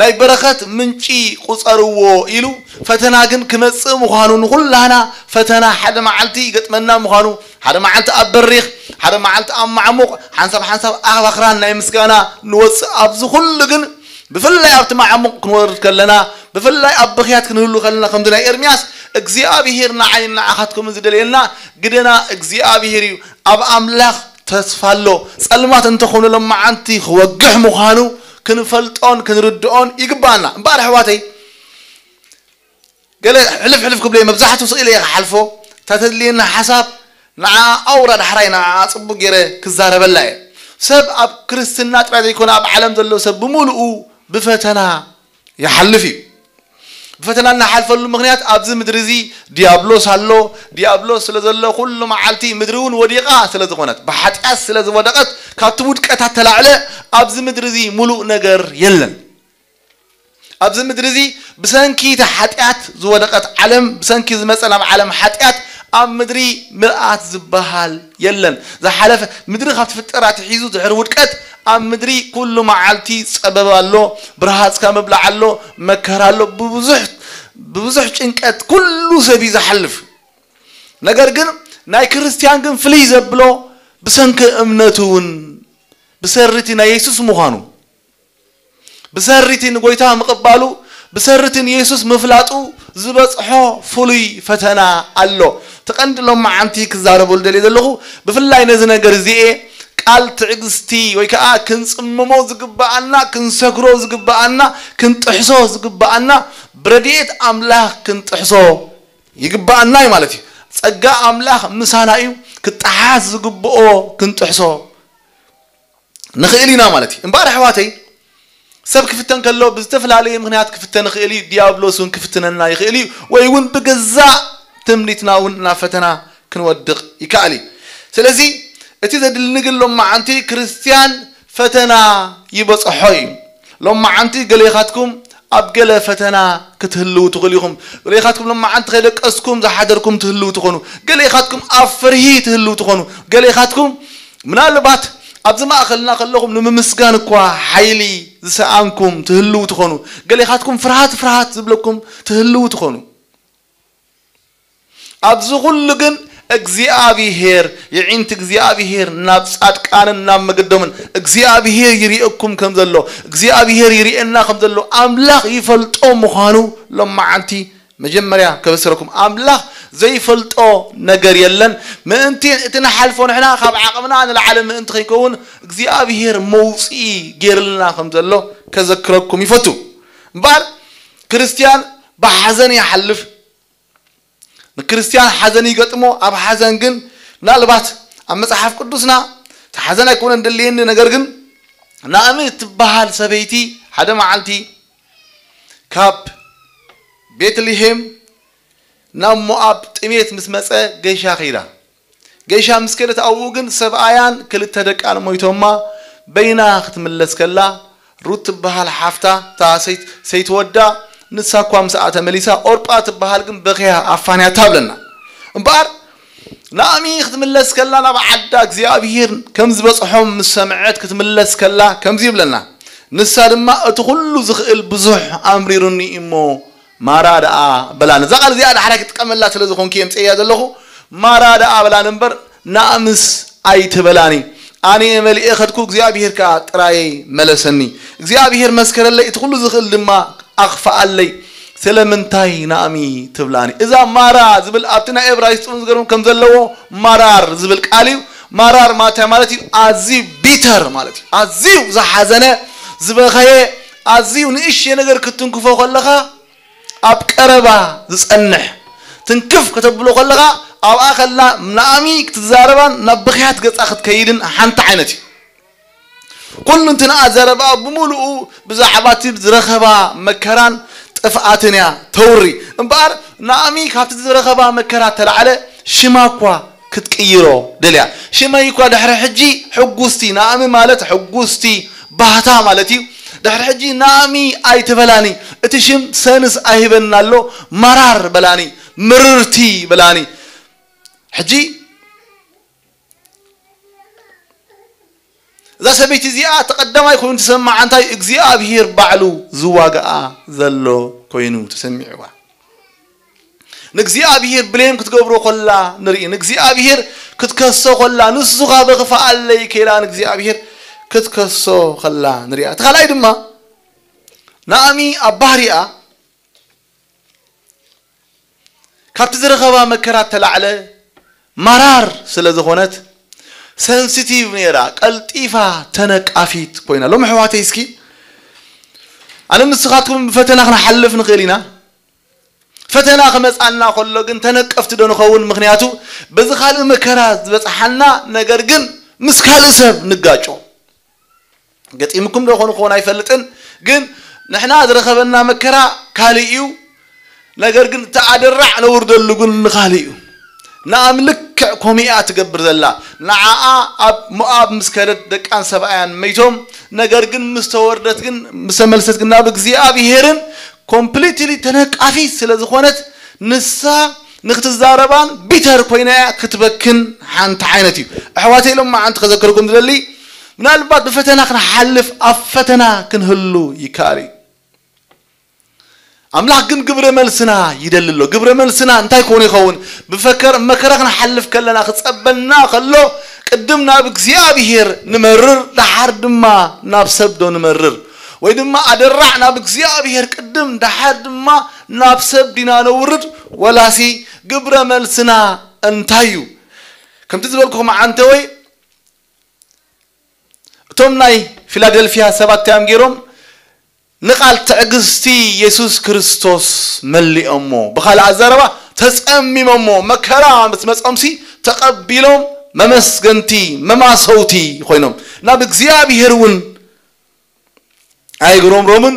ናይ በረኸት ምንጪ ቁጸርዎ ኢሉ ፈተና ግን ክመጽእ ምዃኑ ንኹላህና ፈተና ሓደ መዓልቲ ይገጥመና ምዃኑ ሓደ መዓልቲ ኣብ በሪኽ ሓደ መዓልቲ ኣብ ማዕሙቕ ሓንሳብ ሓንሳብ ኣብ ኣኽራን ናይ ምስጋና ንወፅእ ኣብዚ ኩሉ ግን ብፍላይ ኣብቲ ማዕሙቕ ክንወርድ ከለና ብፍላይ ኣብ ብኽያት ክንህሉ ከለና ከምዚ ናይ ኤርምያስ እግዚኣብሄር ንዓይን ንዓኻትኩምን ዝደልየና ግደና እግዚኣብሄር እዩ ኣብ ኣምላኽ ተስፋ ኣሎ ጸልማት እንተኾነ ሎማዓንቲ ክወግሕ ምዃኑ ክንፈልጦን ክንርድኦን ይግባኣና እምበኣር ኣሕዋተይ ገለ ሕልፍ ሕልፍ ክብለይ መብዛሕቱ ስኢለ እየ ክሓልፎ እታ ተድልየና ሓሳብ ንዓ ኣውራ ዳሕራይ ንዓ ጽቡቅ ገይረ ክዛረበላ እየ ሰብ ኣብ ክርስትና ጥራይ ዘይኮነ ኣብ ዓለም ዘሎ ሰብ ብምሉኡ ብፈተና ይሓልፍ እዩ ብፈተና እናሓልፈሉ ምክንያት ኣብዚ ምድሪ እዚ ዲያብሎስ ኣሎ ዲያብሎስ ስለ ዘሎ ኩሉ መዓልቲ ምድሪ እውን ወዲቓ ስለ ዝኾነት ብሓጢኣት ስለ ዝወደቐት ካብቲ ውድቀታት ተላዕለ ኣብዚ ምድሪ እዚ ሙሉእ ነገር የለን ኣብዚ ምድሪ እዚ ብሰንኪ እቲ ሓጢኣት ዝወደቐት ዓለም ብሰንኪ ዝመፀ ናብ ዓለም ሓጢኣት ኣብ ምድሪ ምልኣት ዝበሃል የለን ዝሓለፈ ምድሪ ካብ ትፍጠር ኣትሒዙ ድሕሪ ውድቀት ኣብ ምድሪ ኩሉ መዓልቲ ፀበብ ኣሎ ብርሃፅካ ምብላዕ ኣሎ መከራ ኣሎ ብብዙሕ ጭንቀት ኩሉ ሰብ እዩ ዝሓልፍ ነገር ግን ናይ ክርስትያን ግን ፍልይ ዘብሎ ብሰንኪ እምነቱ እውን ብሰሪቲ ናይ የሱስ ምዃኑ ብሰሪቲ ንጎይታ ምቕባሉ ብሰሪቲ ንየሱስ ምፍላጡ ዝበጽሖ ፍሉይ ፈተና ኣሎ። እቲ ቀንዲ ሎማዓንቲ ክዛረበሉ ደልየ ዘለኹ፣ ብፍላይ ነዚ ነገር እዚኤ ቃል ትዕግስቲ ወይ ከዓ ክንጽምሞ ዝግብኣና፣ ክንሰግሮ ዝግብኣና፣ ክንጥሕሶ ዝግብኣና፣ ብረድኤት ኣምላኽ ክንጥሕሶ ይግብኣና እዩ ማለት እዩ። ጸጋ ኣምላኽ ምሳና እዩ፣ ክጠሓስ ዝግብኦ ክንጥሕሶ ንኽእል ኢና ማለት እዩ። እምበኣር ኣሕዋተይ፣ ሰብ ክፍተን ከሎ ብዝተፈላለየ ምኽንያት ክፍተን ይኽእል እዩ። ዲያብሎስ እውን ክፍትነና ይኽእል እዩ፣ ወይ እውን ብገዛእ ትምኒትና እውን ናብ ፈተና ክንወድቕ ይከኣል እዩ። ስለዚ እቲ ዘድሊ ግን ሎማዓንቲ ክርስትያን ፈተና ይበጽሖ እዩ። ሎማዓንቲ ገሌኻትኩም ኣብ ገለ ፈተና ክትህልው ትኽእሉ ኢኹም። ገሌኻትኩም ሎማዓንቲ ከይደቀስኩም ዝሓደርኩም ትህልው ትኾኑ። ገሌኻትኩም ኣብ ፍርሂ ትህልው ትኾኑ። ገሌኻትኩም ምናልባት ኣብዚ ማእኸልና ከለኹም ንምምስጋን እኳ ሓይሊ ዝሰኣንኩም ትህልው ትኾኑ። ገሌኻትኩም ፍርሃት ፍርሃት ዝብለኩም ትህልው ትኾኑ። ኣብዚ ኩሉ ግን እግዚኣብሄር፣ የዒንቲ እግዚኣብሄር ናብ ጻድቃንን ናብ መገዶምን እግዚኣብሄር ይርእየኩም ከም ዘሎ፣ እግዚኣብሄር ይርእየና ከም ዘሎ ኣምላኽ ይፈልጦ ምዃኑ ሎማዓንቲ መጀመርያ ከበስረኩም። ኣምላኽ ዘይፈልጦ ነገር የለን። ምእንቲ እቲ ንሓልፎ ንሕና ካብ ዓቕምና ንላዕሊ ምእንቲ ከይከውን እግዚኣብሄር መውፅኢ ገይርልና ከም ዘሎ ከዘክረኩም ይፈቱ። እምበኣር ክርስትያን ብሓዘን ይሓልፍ። ንክርስትያን ሓዘን ይገጥሞ። ኣብ ሓዘን ግን ምናልባት ኣብ መጽሓፍ ቅዱስና እቲ ሓዘን ኣይኮነን ደልየኒ፣ ነገር ግን ናእሚ እትበሃል ሰበይቲ ሓደ መዓልቲ ካብ ቤትልሄም ናብ ሞኣብ ጥሜት ምስ መጸ ገይሻ ከይዳ። ገይሻ ምስ ከደት ኣብኡ ግን ሰብኣያን ክልተ ደቃን ሞይቶማ። በይና ክትምለስ ከላ ሩት ትበሃል ሓፍታ እታ ሰይት- ሰይትወዳ ንሳ እኳ ምስኣ ተመሊሳ ኦርጳ ትበሃል ግን በኽያ ኣፋንያታ ብለና። እምበኣር ናእሚ ክትምለስ ከላ ናብ ዓዳ እግዚኣብሄር ከም ዝበጽሖም ምስ ሰምዐት ክትምለስ ከላ ከምዚ ይብለና። ንሳ ድማ እቲ ኩሉ ዝኽእል ብዙሕ ኣምሪሩኒ እሞ ማራ ደኣ በላኒ። እዛ ቃል እዚኣ ዳሕራይ ክጥቀመላ ስለ ዝኾንኩ የምጽእያ ዘለኹ። ማራ ደኣ በላኒ እምበር ናእምስ ኣይትበላኒ። ኣነ እየ መሊኤ ከድኩ፣ እግዚኣብሄር ከኣ ጥራየይ መለሰኒ። እግዚኣብሄር መስከረለይ፣ እቲ ኩሉ ዝኽእል ድማ ኣኽፈኣለይ። ስለምንታይ ናእሚ ትብላኒ? እዛ ማራ ዝብል ኣብቲ ናይ ኤብራይስጥ እውን ዝገርም ከም ዘለዎ ማራር ዝብል ቃል እዩ። ማራር ማታይ ማለት እዩ? ኣዝዩ ቢተር ማለት እዩ። ኣዝዩ ዝሓዘነ፣ ዝበኸየ፣ ኣዝዩ ንእሽየ ነገር ክትንክፎ ከለኻ ኣብ ቀረባ ዝጸንሕ ትንክፍ ከተብሎ ከለኻ ኣብኣ ከላ ናእሚ ክትዛረባን ናብ ብኽያት ገጻ ክትከይድን ሓንቲ ዓይነት እዩ። ኩሉ እንትንኣ ዘረባ ብምሉኡ ብዛዕባ እቲ ዝረኸባ መከራን ጥፍኣትን እያ ተውሪ። እምበኣር ናእሚ ካብቲ ዝረኸባ መከራ ተላዕለ ሽማ እኳ ክትቅይሮ ደልያ። ሽመይ እኳ ድሕሪ ሕጂ ሕጉስቲ፣ ናእሚ ማለት ሕጉስቲ ባህታ ማለት እዩ። ድሕሪ ሕጂ ናእሚ ኣይትበላኒ፣ እቲ ሽም ሰንስ ኣይህበና ኣሎ፣ ማራር በላኒ፣ ምርርቲ በላኒ። ሕጂ እዛ ሰበይቲ እዚኣ እቲ ቀዳማይ ኮይኑ ተሰማዓ እንታይ እግዚኣብሄር ባዕሉ ዝዋግኣ ዘሎ ኮይኑ ተሰሚዕዋ። ንእግዚኣብሄር ብሌም ክትገብሮ ኮላ ንርኢ። ንእግዚኣብሄር ክትከሶ ኮላ ንሱ ካብ ክፍኣለይ ከላ ንእግዚኣብሄር ክትከሶ ከላ ንሪኣ። እቲ ካልኣይ ድማ ናእሚ ኣብ ባህሪኣ ካብቲ ዝረኸባ መከራ ተላዕለ ማራር ስለ ዝኾነት ሰንሲቲቭ ነይራ፣ ቀልጢፋ ተነቃፊት ኮይና። ሎም ኣሕዋተይ እስኪ ኣነ ንስኻትኩም ብፈተና ክንሓልፍ ንኽእል ኢና። ፈተና ክመፃና ከሎ ግን ተነቀፍቲ ዶ ንኸውን? ምክንያቱ በዚ ካልእ መከራ ዝበፅሓና ነገር ግን ምስ ካልእ ሰብ ንጋጮ። ገጢምኩም ዶ ኾኑ ክኾን ኣይፈልጥን፣ ግን ንሕና ዝረኸበና መከራ ካልእ እዩ። ነገር ግን እቲ ኣደራዕ ነውርደሉ ግን ንኻልእ እዩ። ንኣም ልክዕ ኮሚያ ትገብር ዘላ ንዓኣ ኣብ ሞኣብ ምስ ከደት ደቃን ሰብኣያን መይቶም። ነገር ግን ምስ ተወርደት ግን ምስ ተመልሰት ግን ናብ እግዚኣብሄርን ኮምፕሊትሊ ተነቃፊት ስለ ዝኾነት ንሳ ንክትዛረባን ቢተር ኮይና ክትበክን ሓንቲ ዓይነት እዩ። ኣሕዋተይ ኢሎም መዓንቲ ከዘክረኩም ዝደሊ ምናልባት ብፈተና ክንሓልፍ ኣብ ፈተና ክንህሉ ይከኣል እዩ። ኣምላኽ ግን ግብረ መልስና ይደሊ ኣሎ። ግብረ መልስና እንታይ ክኾን ይኸውን? ብፈከር መከራ ክንሓልፍ ከለና ክጸበና ከሎ ቅድም ናብ እግዚኣብሔር ንመርር፣ ደሓር ድማ ናብ ሰብ ዶ ንመርር? ወይ ድማ ኣደራዕ ናብ እግዚኣብሔር ቅድም፣ ደሓር ድማ ናብ ሰብ ዲና ነውርድ፣ ወላሲ ግብረ መልስና እንታይ እዩ? ከምቲ ዝበልኩኹም ዓንተወይ፣ እቶም ናይ ፊላደልፊያ ሰባት እንታይ እዮም ገይሮም? ንቓል ትዕግስቲ የሱስ ክርስቶስ መሊኦሞ። ብኻልእ ኣዘረባ ተጸሚሞሞ። መከራ ምስ መጾምሲ ተቐቢሎም መመስገንቲ፣ መማሰውቲ ኮይኖም ናብ እግዚኣብሔር እውን ኣይግሮምሮምን።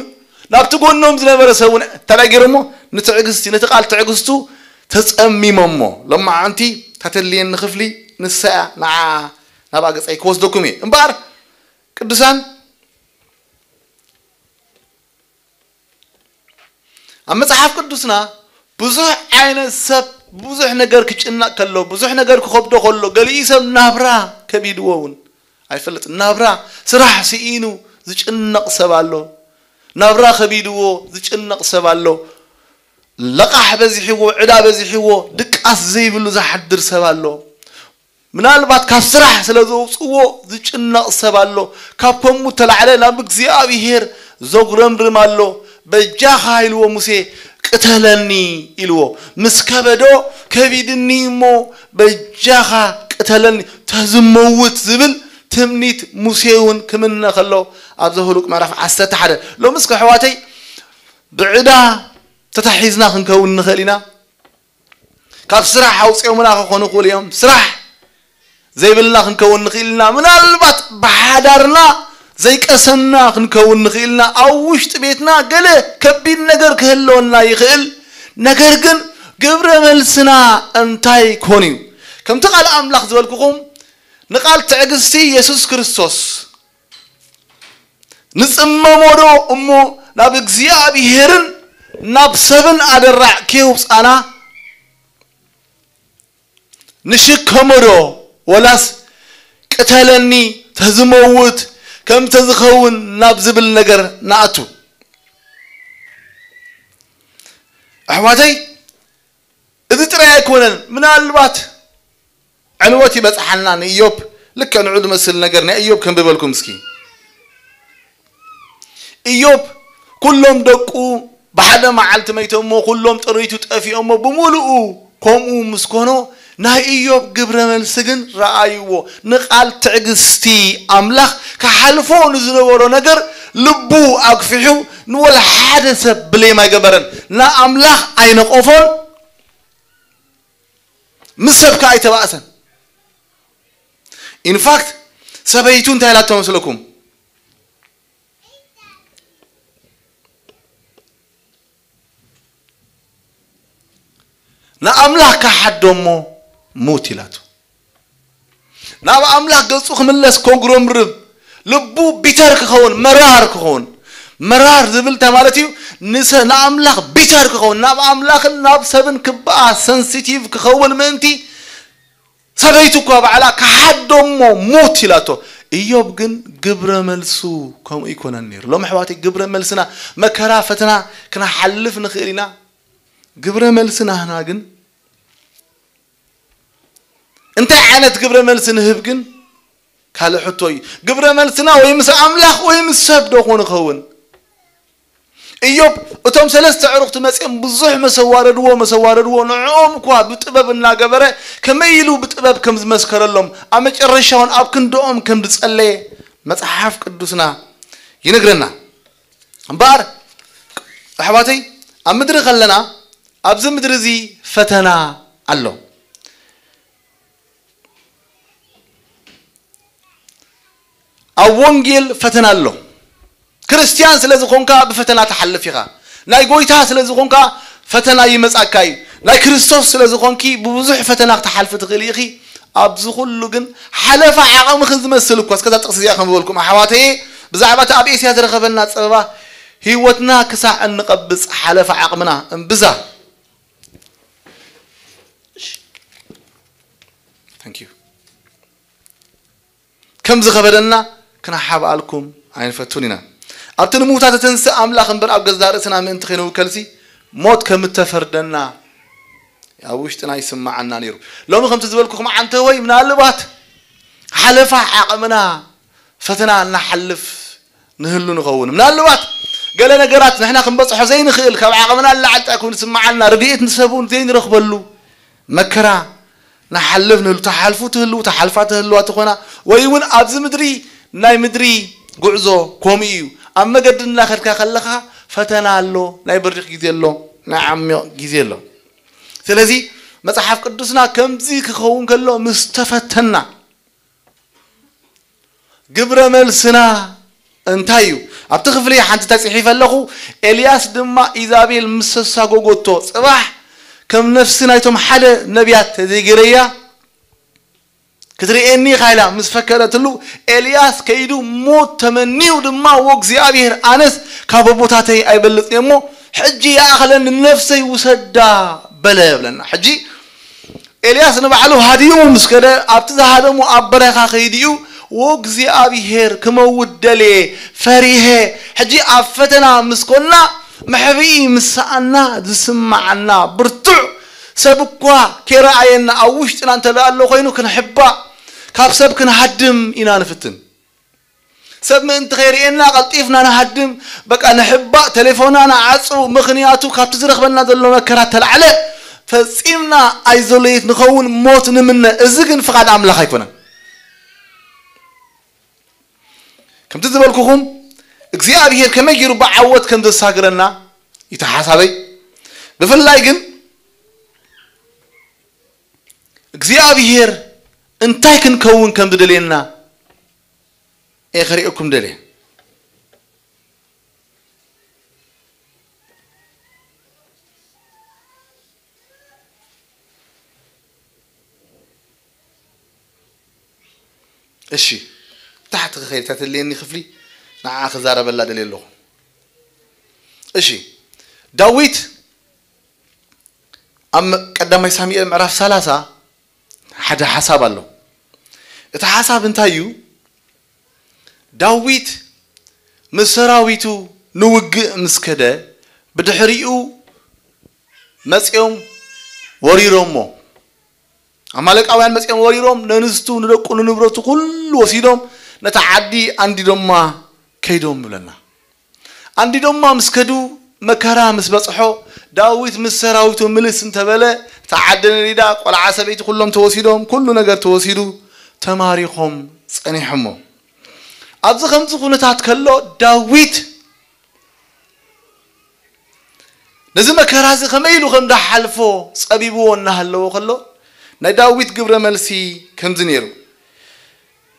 ናብቲ ጎኖም ዝነበረ ሰብ እውን እንታይ ገይሮሞ? ንትዕግስቲ፣ ነቲ ቃል ትዕግስቱ ተጸሚሞሞ። ሎማዓንቲ ታተልየኒ ክፍሊ ንሳ እያ፣ ንዓ ናብኣ ገጸይ ክወስደኩም እየ። እምበኣር ቅዱሳን፣ ኣብ መጽሓፍ ቅዱስና ብዙሕ ዓይነት ሰብ ብዙሕ ነገር ክጭነቕ ከሎ፣ ብዙሕ ነገር ክኸብዶ ከሎ፣ ገሊኡ ሰብ ናብራ ከቢድዎ እውን ኣይፈልጥን። ናብራ፣ ስራሕ ስኢኑ ዝጭነቕ ሰብ ኣሎ። ናብራ ከቢድዎ ዝጭነቕ ሰብ ኣሎ። ለቓሕ በዚሕዎ፣ ዕዳ በዚሕዎ፣ ድቃስ ዘይብሉ ዝሓድር ሰብ ኣሎ። ምናልባት ካብ ስራሕ ስለ ዘውፅዎ ዝጭነቕ ሰብ ኣሎ። ካብ ከምኡ ተላዕለ ናብ እግዚኣብሔር ዘጉረምርም ኣሎ። በጃኻ ኢልዎ ሙሴ፣ ቅተለኒ ኢልዎ። ምስ ከበዶ ከቢድኒ እሞ በጃኻ ቅተለኒ፣ ተዝመውት ዝብል ትምኒት ሙሴ እውን ክምነ ከሎ፣ ኣብ ዘሁልቅ ምዕራፍ ዓሰርተ ሓደ። ሎምስ ኣሕዋተይ፣ ብዕዳ ተታሒዝና ክንከውን ንኽእል ኢና። ካብ ስራሕ ኣውፅኦምና ክኾኑ ይኽእሉ እዮም። ስራሕ ዘይብልና ክንከውን ንኽእል ኢና። ምናልባት ብሓዳርና ዘይቀሰና ክንከውን ንኽእል ኢና። ኣብ ውሽጢ ቤትና ገለ ከቢድ ነገር ክህልወና ይኽእል። ነገር ግን ግብረ መልስና እንታይ ኮን እዩ? ከምቲ ቃል ኣምላኽ ዝበልኩኹም፣ ንቃል ትዕግስቲ የሱስ ክርስቶስ ንጽመሞ ዶ እሞ ናብ እግዚኣብሔርን ናብ ሰብን ኣደራዕ ከየውጻና ንሽከሞ ዶ፣ ወላስ ቅተለኒ ተዝመውት ከም ተዝኸውን ናብ ዝብል ነገር ንኣቱ? ኣሕዋተይ፣ እዚ ጥራይ ኣይኮነን። ምናልባት ዕንወት ይበጽሓልና ንኢዮብ። ልክዕ ንዑ ዝመስል ነገር ናይ ኢዮብ ከንብበልኩም እስኪ። ኢዮብ ኩሎም ደቁ ብሓደ መዓልቲ መይቶሞ፣ ኩሎም ጥሪቱ ጠፊኦሞ፣ ብምሉኡ ከምኡ ምስ ኮኖ፣ ናይ ኢዮብ ግብረ መልሲ ግን ረኣይዎ። ንቃል ትዕግስቲ ኣምላኽ ክሓልፎ ንዝነበሮ ነገር ልቡ ኣግፊሑ፣ ንወላ ሓደ ሰብ ብሌም ኣይገበረን። ንኣምላኽ ኣይነቆፎን፣ ምስ ሰብ ከኣ ኣይተባእሰን። ኢንፋክት፣ ሰበይቱ እንታይ ኢላቶ መስለኩም? ንኣምላኽ ክሓዶ እሞ ሙት ኢላቶ። ናብ ኣምላኽ ገጹ ክምለስ ከጉረምርም፣ ልቡ ቢተር ክኸውን፣ መራር ክኸውን። መራር ዝብል እንታይ ማለት እዩ? ንሰ-፣ ንኣምላኽ ቢተር ክኸውን፣ ናብ ኣምላኽን ናብ ሰብን ክበኣ ሰንሲቲቭ ክኸውን ምእንቲ፣ ሰበይቱ እኳ ባዕላ ክሓዶ እሞ ሙት ኢላቶ። ኢዮብ ግን ግብረ መልሱ ከምኡ ኣይኮነን ነይሩ። ሎም ኣሕዋተይ፣ ግብረ መልስና፣ መከራ፣ ፈተና ክንሓልፍ ንኽእል ኢና። ግብረ መልስና ህና ግን እንታይ ዓይነት ግብረ መልሲ ንህብ ግን ካልእ ሕቶ እዩ። ግብረ መልስና ወይ ምስ ኣምላኽ ወይ ምስ ሰብ ዶ ኮን ይኸውን? ኢዮብ፣ እቶም ሰለስተ ኣዕሩኽቲ መጺኦም ብዙሕ መሰዋረድዎ፣ መሰዋረድዎ፣ ንዕኦም እኳ ብጥበብ እናገበረ ከመይ ኢሉ ብጥበብ ከም ዝመስከረሎም፣ ኣብ መጨረሻውን ኣብ ክንድኦም ከም ዝጸለየ መጽሓፍ ቅዱስና ይነግረና። እምበኣር ኣሕዋተይ፣ ኣብ ምድሪ ከለና፣ ኣብዚ ምድሪ እዚ ፈተና ኣሎ። ኣብ ወንጌል ፈተና ኣሎ። ክርስትያን ስለ ዝኾንካ ብፈተና ትሓልፍ ኢኻ። ናይ ጎይታ ስለ ዝኾንካ ፈተና ይመጻካ እዩ። ናይ ክርስቶስ ስለ ዝኾንኪ ብብዙሕ ፈተና ክትሓልፊ ትኽእሊ ኢኺ። ኣብዚ ኩሉ ግን ሓለፋ ዓቕምኺ ዝመስል እኳ፣ እስከዛ ጥቕሲ እዚኣ ከም ዝበልኩም ኣሕዋተየ፣ ብዛዕባ እቲ ኣብ ኤስያ ዝረኸበና ጸበባ፣ ህይወትና ክሳዕ እንቐብጽ ሓለፋ ዓቕምና እምብዛ Thank you። ከም ዝኸበደና ክነሓብኣልኩም ኣይንፈቱን ኢና። ኣብቲ ንምውታት እተንስእ ኣምላኽ እምበር ኣብ ገዛእ ርእስና ምእንቲ ከይንውከልሲ ሞት ከም እተፈርደና ኣብ ውሽጥና ይስምዓና ነይሩ። ሎሚ ከምቲ ዝበልኩኹም ዓንተወይ ምናልባት ሓለፋ ዓቕምና ፈተና እናሓልፍ ንህሉ ንኸውን። ምናልባት ገለ ነገራት ንሕና ክንበጽሖ ዘይንኽእል፣ ካብ ዓቕምና ንላዕሊ እንታይ ክውን ዝስምዓልና፣ ረድኤት ንሰብ እውን ዘይንረኽበሉ መከራ ንሓልፍ ንህሉ። ትሓልፉ ትህልዉ፣ ትሓልፋ ትህልዋ ትኾና፣ ወይ እውን ኣብዚ ምድሪ፣ ናይ ምድሪ ጉዕዞ ከምኡ እዩ። ኣብ መገዲ እናኸድካ ከለኻ ፈተና ኣሎ፣ ናይ በሪኽ ግዜ ኣሎ፣ ናይ ዓሚቕ ግዜ ኣሎ። ስለዚ መጽሓፍ ቅዱስና ከምዚ ክኸውን ከሎ ምስ ተፈተና፣ ግብረ መልስና እንታይ እዩ? ኣብቲ ክፍሊ ሓንቲ ተጽሒፈ ኣለኹ። ኤልያስ ድማ ኢዛቤል ምስ ተሳጎጎቶ፣ ጽባሕ ከም ነፍሲ ናይቶም ሓደ ነቢያት ተዘይገረያ ክትርእየኒ ኢኻ ኢላ ምስ ፈከረትሉ፣ ኤልያስ ከይዱ ሞት ተመንዩ ድማ፣ "ወእግዚኣብሔር፣ ኣነስ ካብ ኣቦታተይ ኣይበልጽን እየ እሞ፣ ሕጂ ይኣኽለኒ፣ ንነፍሰይ ውሰዳ" በለ ይብለና። ሕጂ ኤልያስ ንባዕሉ ሃዲሙ ምስ ከደ፣ ኣብቲ ዝሃደሙ ኣብ በረኻ ከይድኡ፣ "ወእግዚኣብሔር፣ ክመውት ደልየ፣ ፈሪሄ። ሕጂ ኣብ ፈተና ምስ ኮንና፣ መሕብኢ ምስ ሰኣና ዝስምዓና ብርቱዕ፣ ሰብ እኳ ከይረኣየና ኣብ ውሽጥና እንተ ኣሎ ኮይኑ ክንሕባእ፣ ካብ ሰብ ክንሃድም ኢና ንፍትን። ሰብ ምእንቲ ከይርእየና ቀልጢፍና ንሃድም፣ በቃ ንሕባእ፣ ቴሌፎንና ንዓጹ፣ ምኽንያቱ ካብቲ ዝረኽበና ዘሎ መከራ ተላዕለ ፈጺምና ኣይዞሌት ንኸውን፣ ሞት ንምነ። እዚ ግን ፍቓድ ኣምላኽ ኣይኮነን። ከምቲ ዝበልኩኹም እግዚኣብሔር ከመይ ገይሩ ብዓወት ከም ዘሳግረና እዩ ሓሳበይ። ብፍላይ ግን እግዚኣብሔር እንታይ ክንከውን ከም ዝደልየና እየ ከርእየኩም ደልየ። እሺ፣ ታሕቲ ክኸይድ እታ ትድልየኒ ክፍሊ ንዓኣ ክዛረበላ ደልየ ኣለኹ። እሺ፣ ዳዊት ኣብ ቀዳማይ ሳሙኤል ምዕራፍ ሰላሳ ሓደ ሓሳብ ኣሎ። እቲ ሓሳብ እንታይ እዩ? ዳዊት ምስ ሰራዊቱ ንውግእ ምስ ከደ፣ ብድሕሪኡ መጺኦም ወሪሮሞ። ኣማሌቃውያን መጺኦም ወሪሮም፣ ነንስቱ፣ ንደቁ፣ ንንብረቱ ኩሉ ወሲዶም፣ ነታ ዓዲ ኣንዲዶማ ከይዶም ይብለና። ኣንዲዶማ ምስ ከዱ፣ መከራ ምስ በጽሖ፣ ዳዊት ምስ ሰራዊቱ ምልስ እንተበለ፣ እታ ዓዲ ነዲዳ፣ ቆልዓ ሰበይቲ ኩሎም ተወሲዶም፣ ኩሉ ነገር ተወሲዱ፣ ተማሪኾም ጸኒሖሞ። ኣብዚ ከምዚ ኩነታት ከሎ፣ ዳዊት ነዚ መከራ እዚ ከመይ ኢሉ ከም ዝሓልፎ ጸቢብዎ እናሃለወ ከሎ፣ ናይ ዳዊት ግብረ መልሲ ከምዚ ነይሩ።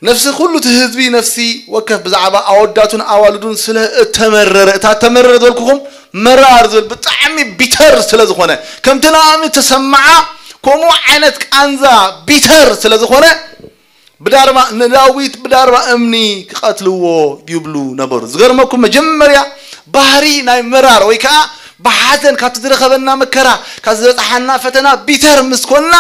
ነፍሲ ኩሉ እቲ ህዝቢ ነፍሲ ወከፍ ብዛዕባ ኣወዳቱን ኣዋልዱን ስለ እተመረረ፣ እታ እተመረረ ዝበልኩኹም መራር ዝብል ብጣዕሚ ቢተር ስለ ዝኾነ፣ ከምቲ ንኣእምኒ ተሰማዓ ከምኡ ዓይነት ቃንዛ ቢተር ስለ ዝኾነ፣ ብዳርባ ንዳዊት ብዳርባ እምኒ ክቐትልዎ ይብሉ ነበሩ። ዝገርመኩም መጀመርያ ባህሪ ናይ መራር ወይ ከዓ ብሓዘን ካብቲ ዝረኸበና መከራ ካብ ዝበፅሓና ፈተና ቢተር ምስ ኮንና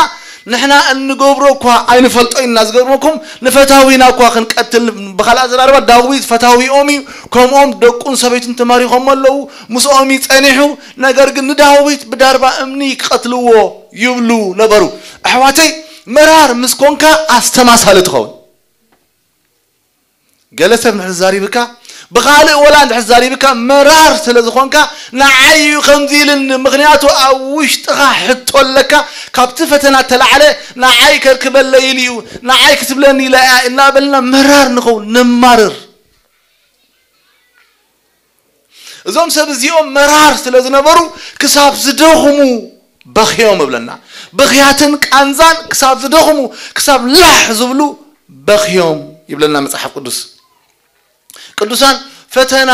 ንሕና እንገብሮ እኳ ኣይንፈልጦ ኢና። ዝገርመኩም ንፈታዊና እኳ ክንቀትል ብኻልእ ኣዘራርባ ዳዊት ፈታዊኦም እዩ። ከምኦም ደቁን ሰበይቱን ተማሪኾም ኣለዉ። ምስኦም እዩ ጸኒሑ። ነገር ግን ንዳዊት ብዳርባ እምኒ ክቐትልዎ ይብሉ ነበሩ። ኣሕዋተይ መራር ምስ ኮንካ ኣስተማሳሊ ትኸውን። ገለ ሰብ ንድሕር ዛሪብካ ብኻልእ ወላ ንድሕር ዛሪብካ መራር ስለ ዝኾንካ ንዓይ እዩ ከምዚ ኢልኒ ምኽንያቱ ኣብ ውሽጥኻ ሕቶ ኣለካ። ካብቲ ፈተና ተላዕለ ንዓይ ከርክበለይ ኢሉ እዩ ንዓይ ክትብለኒ ኢላ እያ እናበልና መራር ንኸውን ነማርር። እዞም ሰብ እዚኦም መራር ስለ ዝነበሩ ክሳብ ዝደኽሙ በኽዮም እብለና። ብኽያትን ቃንዛን ክሳብ ዝደኽሙ ክሳብ ላሕ ዝብሉ በኽዮም ይብለና መጽሓፍ ቅዱስ። ቅዱሳን ፈተና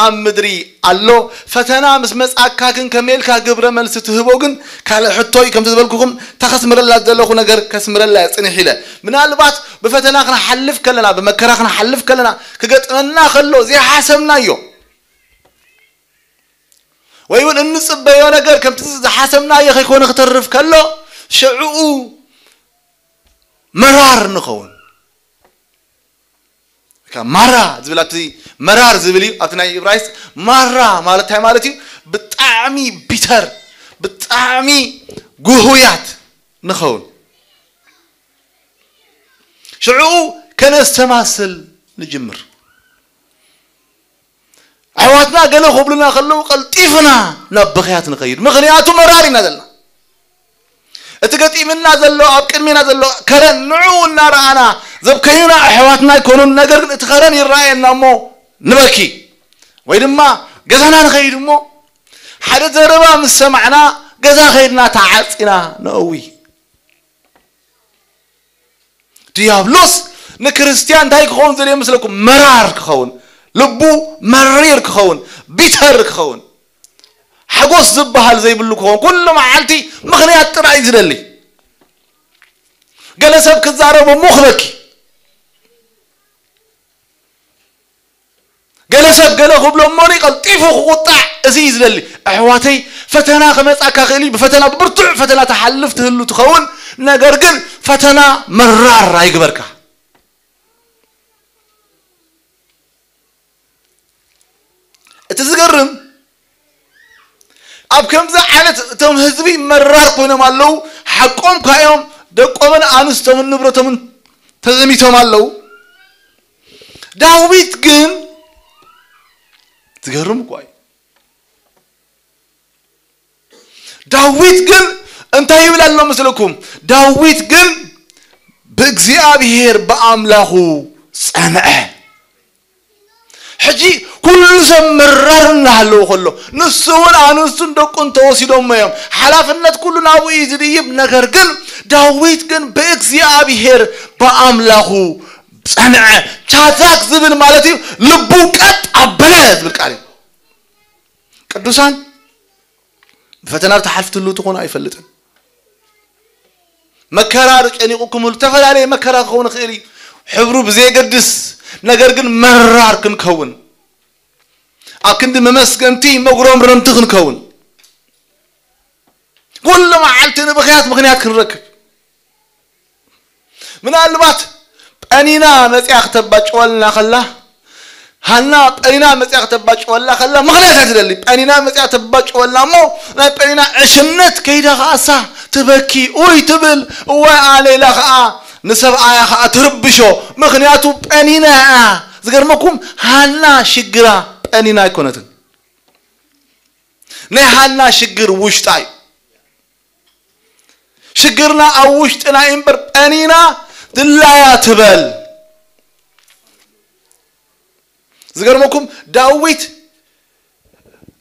ኣብ ምድሪ ኣሎ። ፈተና ምስ መጻካ ግን ከመይ ኢልካ ግብረ መልሲ ትህቦ ግን ካልእ ሕቶ እዩ። ከምቲ ዝበልኩኹም እታ ከስምረላ ዘለኹ ነገር ከስምረላ እየ ጽንሕ ኢለ። ምናልባት ብፈተና ክንሓልፍ ከለና ብመከራ ክንሓልፍ ከለና ክገጥመና ከሎ ዘይሓሰብናዮ ወይ እውን እንጽበዮ ነገር ከምቲ ዝሓሰብናዮ ከይኮነ ክተርፍ ከሎ ሽዕኡ መራር ንኸውን። ማራ ዝብል ኣብቲ መራር ዝብል እዩ ኣብቲ ናይ እብራይስ ማራ ማለት እንታይ ማለት እዩ? ብጣዕሚ ቢተር ብጣዕሚ ጉሁያት ንኸውን። ሽዕኡ ከነስተማስል ንጅምር። ኣትና ገለ ክብሉና ከለዉ ቀልጢፍና ናብ ብኽያት ንኸይድ። ምኽንያቱ መራር ኢና ዘለና። እቲ ገጢምና ዘሎ፣ ኣብ ቅድሜና ዘሎ ከረን ንዕኡ እናረኣና ዘብከዩና ኣሕዋትና ኣይኮኑን። ነገር ግን እቲ ከረን ይረኣየና እሞ ንበኪ። ወይ ድማ ገዛና ንኸይድ እሞ ሓደ ዘረባ ምስ ሰማዕና ገዛ ከይድና ተዓጺና ነእዊ። ድያብሎስ ንክርስትያን እንታይ ክኸውን ዘድልዮ መስለኩም? መራር ክኸውን፣ ልቡ መሪር ክኸውን፣ ቢተር ክኸውን፣ ሓጎስ ዝበሃል ዘይብሉ ክኸውን፣ ኩሉ መዓልቲ ምኽንያት ጥራይ ዝደሊ። ገለ ሰብ ክዛረብ እሞ ክበኪ፣ ገለ ሰብ ገለ ክብሎ እሞኒ ቀልጢፉ ክቁጣዕ፣ እዚ እዩ ዝደሊ። ኣሕዋተይ፣ ፈተና ክመጻካ ክእል እዩ፣ ብፈተና ብብርቱዕ ፈተና ትሓልፍ ትህሉ ትኸውን። ነገር ግን ፈተና መራር ኣይግበርካ። እቲ ዝገርም፣ ኣብ ከምዚ ዓይነት እቶም ህዝቢ መራር ኮይኖም ኣለዉ። ሓቆም ካዮም፣ ደቆምን ኣንስቶምን ንብረቶምን ተዘሚቶም ኣለዉ። ዳዊት ግን ዝገርም እኳ እዩ። ዳዊት ግን እንታይ ይብል ኣሎ መስለኩም? ዳዊት ግን ብእግዚኣብሔር ብኣምላኹ ጸንዐ። ሕጂ ኩሉ ሰብ መራር እናሃለዎ ከሎ፣ ንሱ እውን ኣንስቱን ደቁን ተወሲዶሞ እዮም። ሓላፍነት ኩሉ ናብኡ እዩ ዝድይብ። ነገር ግን ዳዊት ግን ብእግዚኣብሔር ብኣምላኹ ጸንዐ። ቻዛክ ዝብል ማለት እዩ፣ ልቡ ቀጥ ኣበለ ዝብል ቃል እዩ። ቅዱሳን፣ ብፈተና ትሓልፉ ትህልዉ ትኾኑ ኣይፈልጥን። መከራ ዶ ጨኒቑኩም፣ ዝተፈላለየ መከራ ክኸውን ይኽእል እዩ። ሕብሩ ብዘየገድስ፣ ነገር ግን መራር ክንከውን፣ ኣብ ክንዲ መመስገንቲ መጉረምረምቲ ክንከውን፣ ኩሉ መዓልቲ ንብኽያት ምኽንያት ክንረክብ። ምናልባት ጳኒና መጽያ ክተባጭወልና ከላ፣ ሃና ጳኒና መጽያ ክተባጭወላ ከላ ምኽንያት እያ ትደሊ። ጳኒና መጽያ ተባጭወላ እሞ፣ ናይ ጳኒና ዕሽነት ከይዳ ከኣሳ ትበኪ፣ ኡይ ትብል። እዋይ ኣነ ኢላ ከኣ ንሰብኣያ ከኣ ትርብሾ። ምኽንያቱ ጳኒና እያ። ዝገርመኩም፣ ሃና ሽግራ ጳኒና ኣይኮነትን። ናይ ሃና ሽግር ውሽጣ እዩ። ሽግርና ኣብ ውሽጥና እዩ እምበር፣ ጳኒና ድላያ ትበል። ዝገርመኩም፣ ዳዊት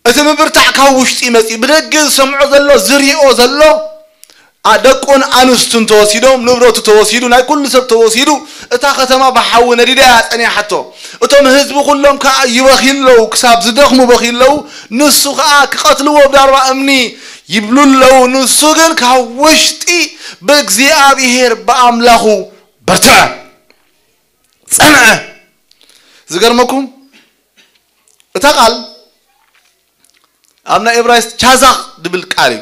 እቲ ምብርታዕ ካብ ውሽጢ መጺኡ፣ ብደገ ዝሰምዖ ዘሎ፣ ዝሪኦ ዘሎ፣ ኣ-፣ ደቁን ኣንስቱን ተወሲዶም፣ ንብረቱ ተወሲዱ፣ ናይ ኩሉ ሰብ ተወሲዱ፣ እታ ከተማ ብሓዊ ነዲዳ እያ ጸኒሓቶ። እቶም ህዝቢ ኩሎም ከኣ ይበኽዩ ኣለዉ፣ ክሳብ ዝደኽሙ በኽዩ ኣለዉ። ንሱ ከኣ ክቐትልዎ ብዳርባ እምኒ ይብሉ ኣለዉ። ንሱ ግን ካብ ውሽጢ ብእግዚኣብሔር ብኣምላኹ በርትዐ፣ ጸንዐ። ዝገርመኩም፣ እታ ቃል ኣብ ናይ እብራይስጥ ቻዛኽ ድብል ቃል እዩ።